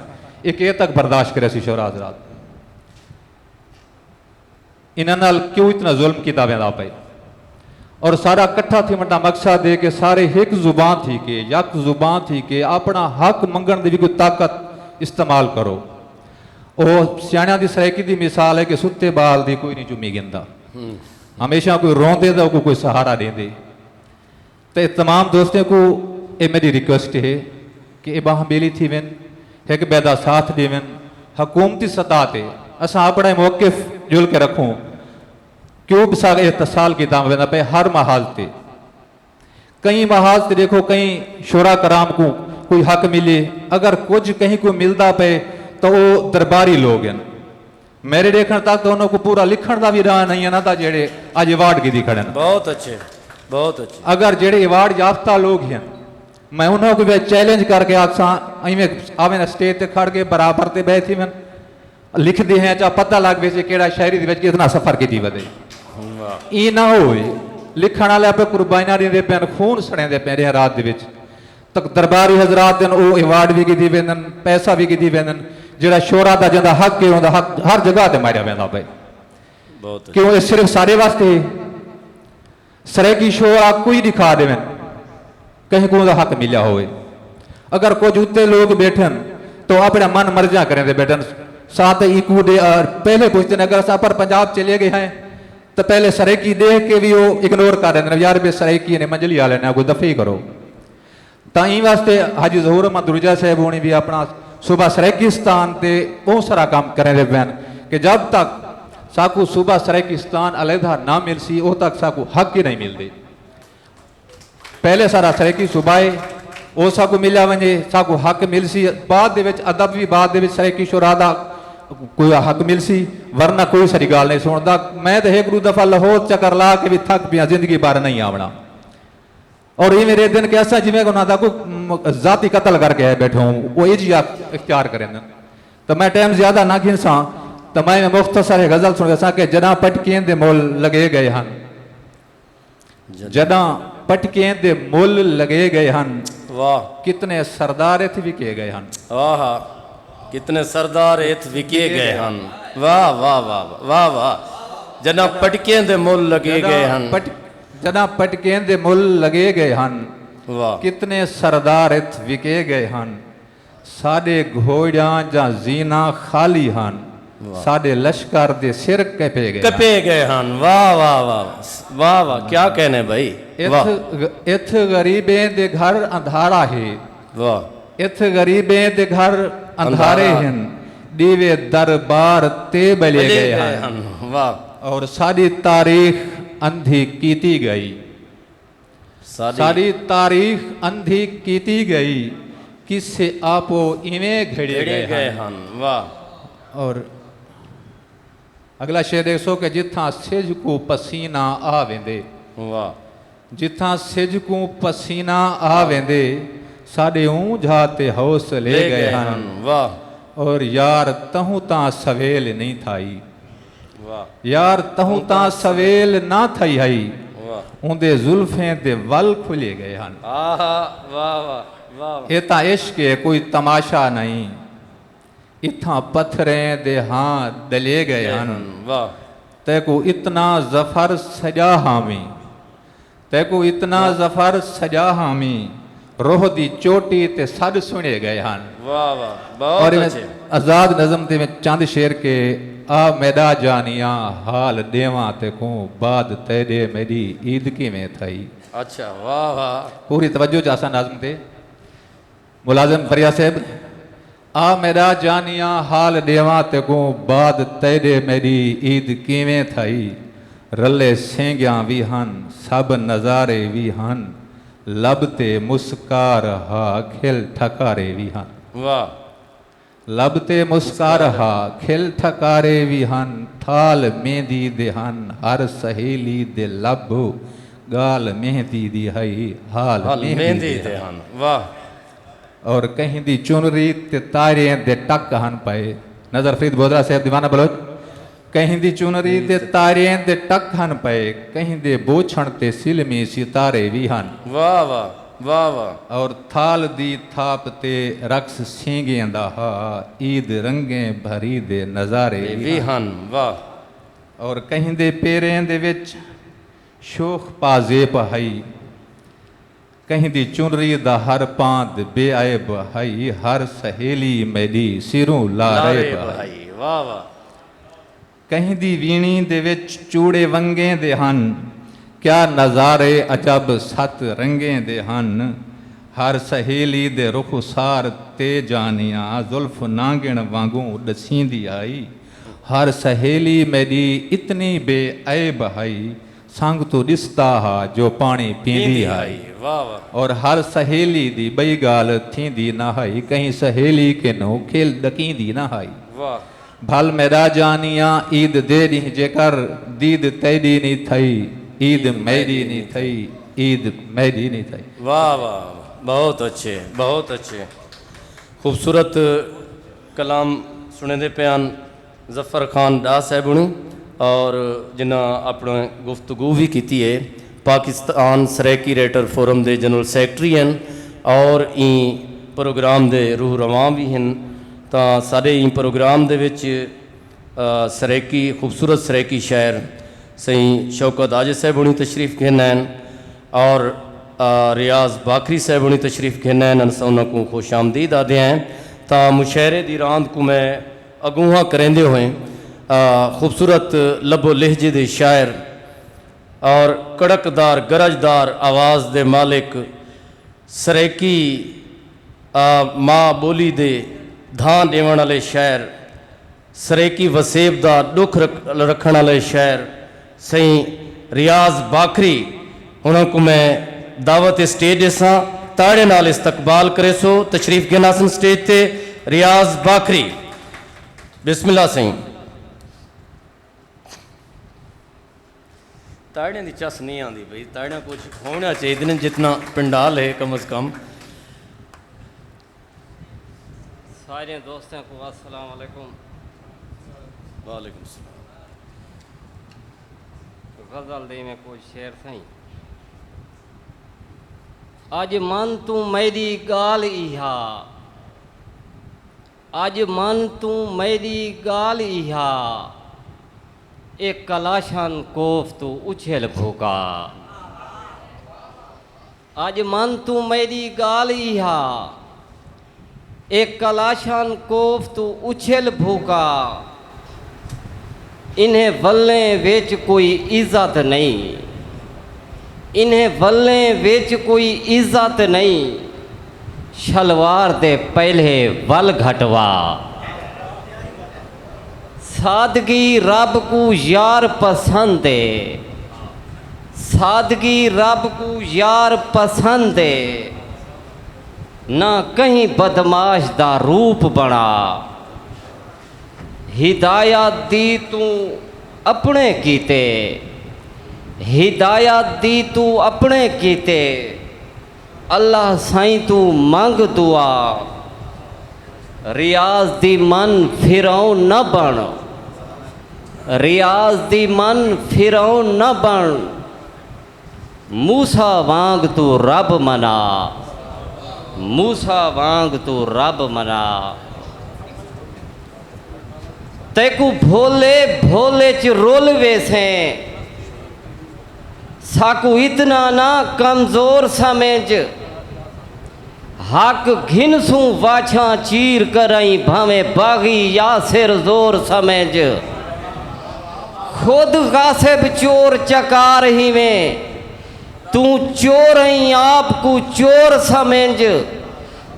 اے کئیں تک برداشت کریسی شعراء حضرات؟ انہاں نال کیوں اتنا ظلم کیتا ویندا پئے؟ اور سارا کٹھا تھیوݨ دا مقصد ہے کہ سارے ہک زبان تھی کے، یک زبان تھی کے اپݨا حق منگݨ دی وی کوئی طاقت استعمال کرو۔ او سیاݨیاں دی سرائیکی دی مثال ہے کہ ستے ٻال دی کوئی نہیں چمی گھندا۔ ہمیشہ کوئی روندے تاں اوکوں کوئی سہارا ݙیندے۔ تے تمام دوستیں کوں اے میݙی ریکویسٹ ہے کہ اے ٻانہہ ٻیلی تھیون، ہک ٻئے دا ساتھ ݙیون، حکومتی سطح تے اساں اپݨے موقف جل کے رکھوں۔ کیوں بساڳ احتسال کیتا ویندا پئے ہر محاذ تے۔ کہیں محاذ تے ݙیکھو، کہیں شعراء کرام کوں کوئی حق ملے، اگر کجھ کہیں کوں ملدا پئے تاں او درباری لوگ ہن۔ میݙے ݙیکھݨ تک تاں انہاں کوں پورا لکھݨ دا وی راہ نہیں ہے نا، تاں جیڑھے اڄ ایوارڈ گھدی کھڑن۔ بہت اچھے، بہت اچھے۔ اگر جیڑھے ایوارڈ یافتہ لوگ ہن، میں انہاں کوں وی چیلنج کر کے آکھساں، ایویں آویں اسٹیج تے کھڑ کے برابر تے ٻہہ تھیون، لکھدے ہیں، چا پتہ لڳ ویسے کیڑھا شاعری دے وچ کتنا سفر کیتی ودے۔ واہ۔ ایں نہ ہوئے، لکھݨ والے اپݨے قربانیاں ݙیندے پئن، خون سڑیندے پئن ݙینہہ رات دے وچ۔ تک درباری حضرات ہن، او ایوارڈ وی گھدی ویندن، پیسہ وی گھدی ویندن۔ جیڑھا شعراء دا جیندا حق ہے، اوندا حق ہر جگہ تے ماریا ویندا پئے۔ بہت اچھا۔ کیوں اے صرف ساݙے واسطے ہے؟ سرائیکی شعراء کوئی ݙکھا ݙیون، کہیں کوں اوندا حق ملیا ہوئے۔ اگر کجھ اتے لوگ ٻیٹھن تو اپݨا من مرضیاں کریندے ٻیٹھن۔ ساں تے ایکوں ݙے، آ، پہلے پچھدن، اگر اساں اپر پنجاب چلے ڳئے ہیں تو پہلے سرائیکی ݙیکھ کے وی او اگنور کر ݙیندن، یار بے سرائیکی نے منجلی والے نے اڳوں دفعی کرو۔ تاں ایں واسطے حاجی ظہور احمد دھریجہ صاحب ہوݨی وی اپݨا صوبہ سرائیکستان تے ٻہوں سارا کم کریندے پئن کہ جب تک ساکوں صوبہ سرائیکستان علیحدہ نہ ملسی، اوں تک ساکوں حق ہی نہیں ملدے۔ پہلے سارا سرائیکی صوبہ ہے، او ساکوں ملیا ونڄے، ساکوں حق ملسی۔ بعد دے وچ ادب وی، بعد دے وچ سرائیکی شعراء دا کوئی حق ملسی، ورنہ کوئی ساری ڳالھ نہیں سݨدا۔ میں تے ہک ݙو دفعہ لاہور چکر لا کے وی تھک پیاں، زندگی بھر نہیں آوݨا۔ اور ایویں ݙیہدن کہ اساں جیویں انہاں دا کوئی م-، ذاتی قتل کر کے آئے ٻیٹھے ہوں، او ایجھی اختیار کریندن۔ تاں میں ٹائم زیادہ نہ گھنساں، تاں میں مختصر ہک غزل سݨیساں کہ جݙاں پٹکیں دے مل لڳے ڳئے ہن۔ جݙاں پٹکیں دے مل لڳے ڳئے ہن۔ واہ۔ کتنے سردار اتھ وکے ڳئے ہن۔ واہ۔ کتنے سردار اتھ وکے ڳئے ہن۔ واہ، واہ، واہ، واہ، واہ، واہ۔ جݙاں پٹکیں دے مل لڳے ڳئے ہن۔ پٹ-، جݙاں پٹکیں دے مل لڳے ڳئے ہن۔ واہ۔ کتنے سردار اتھ وکے ڳئے ہن۔ ساݙے گھوڑیاں جاں زیناں خالی ہن۔ ساݙے لشکر دے سر کپے ڳئے ہن۔ کپے ڳئے ہن۔ واہ واہ واہ واہ واہ، کیا کہنے بھائی۔ اتھ واہ۔ اتھ غریبیں دے گھر اندھارا ہے۔ واہ۔ اتھ غریبیں دے گھر اندھارے اندھارا۔ ہن، ݙیوے دربار تے ٻلے ٻلے ڳئے ڳئے ہن۔ ہن۔ واہ۔ اور ساݙی تاریخ اندھی کیتی ڳئی۔ ساݙی ساݙی تاریخ اندھی کیتی ڳئی، قصے آپو ایویں گھڑے گھڑے ڳئے ڳئے ہن۔ ہن۔ واہ۔ اور اڳلا شعر ݙیکھسو کہ جتھاں سجھ کوں پسینہ آ ویندے۔ واہ۔ جتھاں سجھ کوں پسینہ آ ویندے، ساݙے اونجھا تے حوصلے لے ڳئے ڳئے ہن۔ ہن۔ واہ۔ اور یار تہوں تاں سویل نئیں تھائی۔ واہ۔ یار تہوں تاں سویل نہ تھئی ہئی۔ واہ۔ اوندے زلفیں دے ول کھلے ڳئے ہن۔ آہا، واہ واہ، واہ واہ۔ اے تاں عشق ہے، کوئی تماشا نئیں۔ اتھاں پتھریں دے ہاں ݙلے ڳئے ہن۔ واہ۔ تیکوں اتنا ظفر سڄا ہامی۔ تیکوں اتنا واہ۔ ظفر سڄا ہامی۔ روح دی چوٹی تے سݙ سݨے ڳئے ہن۔ واہ واہ، بہت اور میں اچھے۔ آزاد نظم دے وچ چند شعر کہ آ میݙا جانیاں حال ݙیواں تیکوں بعد تیݙے میݙی عید کیویں تھئی۔ اچھا، واہ واہ۔ پوری توجہ چاہساں نظم تے۔ ملازم فریاد صاحب، آ میݙا جانیاں حال ݙیواں تیکوں بعد تیݙے میݙی عید کیویں تھئی۔ رلے سینگیاں وی ہن، سب نظارے وی ہن، لب تے مسکار ہا، کھل ٹھکارے وی ہن۔ واہ۔ لب تے مسکار ہا، کھل ٹھکارے وی ہن، تھال مہندی دے ہن، ہر سہیلی دے لب، ڳالھ مہندی دی ہئی، حال حال مہندی مہندی دے دے ہن۔ ہن۔ واہ۔ اور کہیں دی چنری تے تاریں دے ٹک ہن پئے۔ نذر فرید بودرا صاحب، دیوانہ بلوچ۔ کہیں دی چنری تے تاریں دے ٹک ہن پئے، کہیں دے بوچھݨ تے سلمی ستارے وی ہن۔ واہ واہ، واہ واہ۔ اور تھال دی تھاپ تے رقص سینگیں دا ہا، عید رنگیں بھری دے نظارے وی وی ہن۔ ہن۔ واہ۔ اور کہیں دے پیریں دے وچ شوخ پازیب ہئی، کہیں دی چنری دا ہر پاند بے عیب ہئی، ہر سہیلی میݙی سروں لاریب ہئی۔ ہئی۔ واہ واہ۔ کہیں دی ویݨی دے وچ چوڑے ونگیں دے ہن، کیا نظارے عجب ست رنگیں دے ہن۔ ہر سہیلی دے رخسار تے جانیاں زلف نانگݨ وانگوں ݙسیندی ہئی۔ ہر سہیلی میݙی اتنی بے عیب ہئی، سنگ توں ݙسدا ہا جو پاݨی پیندی پیندی ہئی۔ ہئی۔ واہ واہ۔ اور ہر سہیلی دی ٻئی ڳالھ تھیندی نہ ہئی، کہیں سہیلی کنوں کھل ݙکیندی نہ ہئی۔ واہ۔ بھل میݙا جانیاں عید دے ݙینہہ جیکر دید تیݙی نی تھئی، عید میݙی نی تھئی، عید میݙی نی تھئی۔ واہ واہ واہ، بہت اچھے، بہت اچھے۔ خوبصورت کلام سݨیندے پئے ہن ظفر خان ݙاہ صاحب ہوݨی، اور جنہاں اپݨے گفتگو وی کیتی ہے، پاکستان سرائیکی رائٹر فورم دے جنرل سیکرٹری ہن اور ایں پروگرام دے روح رواں وی ہن۔ تاں ساݙے ایں پروگرام دے وچ، آ، سرائیکی، خوبصورت سرائیکی شاعر سئیں شوکت عاجز صاحب ہوݨی تشریف گھن آئن اور، آ، ریاض باکری صاحب ہوݨی تشریف گھن آئن۔ اساں انہاں کوں خوش آمدید آہدے ہیں۔ تاں مشاعرے دی راند کوں میں اڳونہاں کریندے ہوئیں، آ، خوبصورت لب و لہجے دے شاعر اور کڑکدار گرجدار آواز دے مالک، سرائیکی، آ، ماء ٻولی دے دھاں ݙیوݨ آلے شاعر، سرائیکی وسیب دا ݙکھ رکھ-، رکھݨ آلے شاعر سئیں ریاض باکری، انہاں کوں میں دعوت اسٹیج ݙیساں۔ تاڑیں نال استقبال کریسو، تشریف گھن آسن اسٹیج تے۔ ریاض باکری، بسم اللہ سئیں۔ تاڑیں دی چس نہیں آندی بھئی، تاڑیاں کچھ ہونا چاہیے نے، جتنا پنڈال ہے کم از کم۔ سارے دوستاں کو السلام علیکم۔ وعلیکم السلام۔ غزل دے میں کچھ شعر سائیں۔ اج من توں میری گال ایہا، اڄ من توں میݙی ڳالھ ایہا، اے کلاشن کوف توں اچھل بھوکا۔ اڄ من توں میݙی ڳالھ ایہا، اے کلاشن کوف توں اچھل بھوکا۔ انہیں ولیں وچ کوئی عزت نئیں، انہیں ولیں وچ کوئی عزت نئیں، شلوار دے پہلے ول گھٹوا۔ سادگی رب کوں یار پسند اے، سادگی رب کوں یار پسند اے، نہ کہیں بدمعاش دا روپ بݨا۔ ہدایت دی توں اپݨے کیتے، ہدایت دی توں اپݨے کیتے، اللہ سائیں توں منگ دعا۔ ریاض دی من فرعون نہ بݨ، ریاض دی من فرعون نہ بݨ، موسیٰ وانگ توں رب منا، موسیٰ وانگ توں رب منا۔ تیکوں بھولے بھولے چ رول ویسیں، ساکوں اتنا نہ کمزور سمجھ۔ حق گھنسوں واچھاں چیر کرائیں، بھانویں باغی یاسر زور سمجھ۔ خود غاصب چور چکار ہیویں، توں چور ہیں آپ کوں چور سمجھ۔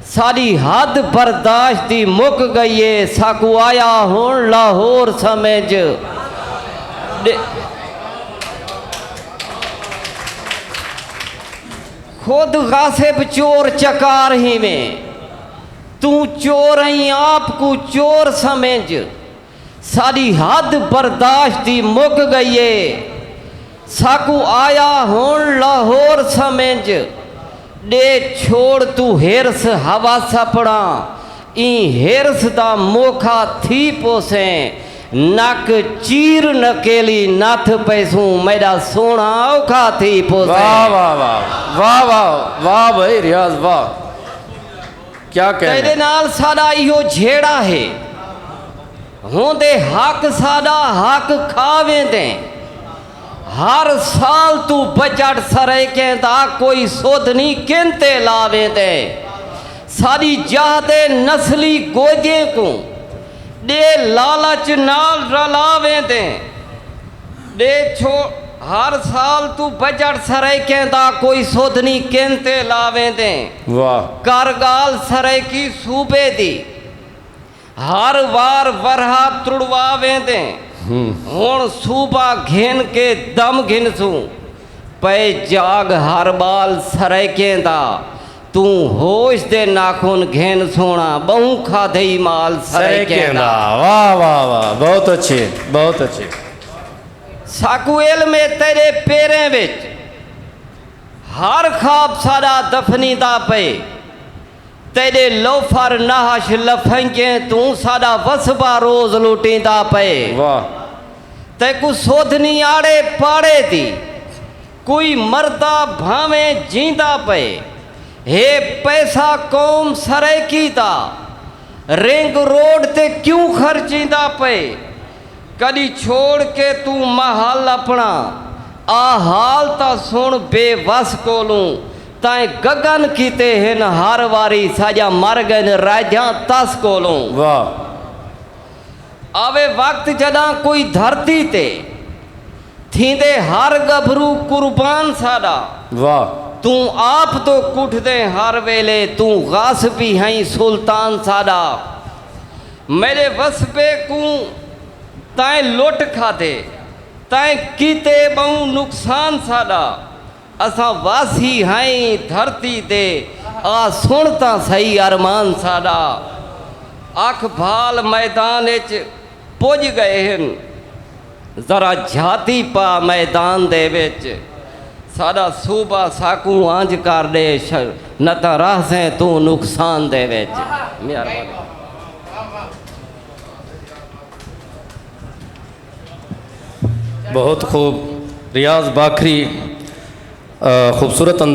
ساݙی حد برداشت دی مک ڳئی اے، ساکوں آیا ہݨ لاہور سمجھ۔ ݙے-، خود غاصب چور چکار ہیویں، توں چور ہیں آپ کوں چور سمجھ۔ ساݙی حد برداشت دی مک ڳئی اے، ساکوں آیا ہݨ لاہور سمجھ۔ ݙے چھوڑ توں حرص ہوس اپݨا، ایں حرص دا موکھا تھی پوسیں، نک چیر نکیلی نتھ پیسوں، میݙا سوہݨا اوکھا تھی پوسیں۔ واہ، واہ، واہ، واہ، واہ، واہ بھائی ریاض، واہ۔ کیا کہنے۔ تیݙے نال ساݙا ایہو جھیڑا ہے، ہوندے حق ساݙا حق کھا ویندیں۔ ہر سال توں بجٹ سرائیکیں دا کوئی سودھ نی کن تے لا ویندیں۔ ساݙی جاہ دے نسلی گوجیں کوں ݙے لالچ نال رلا ویندیں۔ ݙے چھو-، ہر سال توں بجٹ سرائیکیں دا کوئی سودھ نی کن تے لا ویندیں۔ واہ۔ کر ڳالھ سرائیکی صوبے دی، ہر وار ورھا ترڑوا ویندیں۔ ہوں۔ ہݨ صوبہ گھن کے دم گھنسوں، پئے جاڳ ہر ٻال سرائیکیں دا، توں ہوش دے ناخن گھن سوہݨا، ٻہوں کھادھئی مال سرائیکیں دا۔ واہ، واہ، واہ، بہت اچھی، بہت اچھی۔ ساکوں علم اے تیݙے پیریں وچ، ہر خواب ساݙا دفنیندا پئے۔ تیݙے لوفر نحش لفنگیں توں ساݙا وسبا روز لٹیندا پئے۔ واہ۔ تیکوں سودھ نی آڑے پاڑے دی، کوئی مردا بھانویں جیندا پئے۔ ہے پیسہ قوم سرائیکی دا، رنگ روڈ تے کیوں خرچیندا پئے؟ کݙی چھوڑ کے توں محل اپݨا، آ حال تاں سݨ بے وس کولوں، تائیں گگن کیتے ہن ہر واری، ساڄاں مر ڳئن رائجھاں تس کولوں۔ واہ۔ آوے وقت جݙاں کوئی دھرتی تے، تھیندے ہر ڳبھرو قربان ساݙا۔ واہ۔ توں آپ توں کٹھدیں ہر ویلے، توں غاصبی ہئیں سلطان ساݙا۔ میݙے وسبے کوں تائیں لٹ کھادے، تائیں کیتے ٻہوں نقصان ساݙا۔ اساں واسی ہئیں دھرتی دے، آ سݨ تاں سہی ارمان ساݙا۔ اکھ بھال میدان اچ پڄ ڳئے ہن، ذرا جھاتی پا میدان دے وچ۔ ساݙا صوبہ ساکوں انج کر ݙے، ش-، نہ تاں رہسیں توں نقصان دے وچ۔ مہربانی۔ بہت خوب۔ ریاض باکری، آ، خوبصورت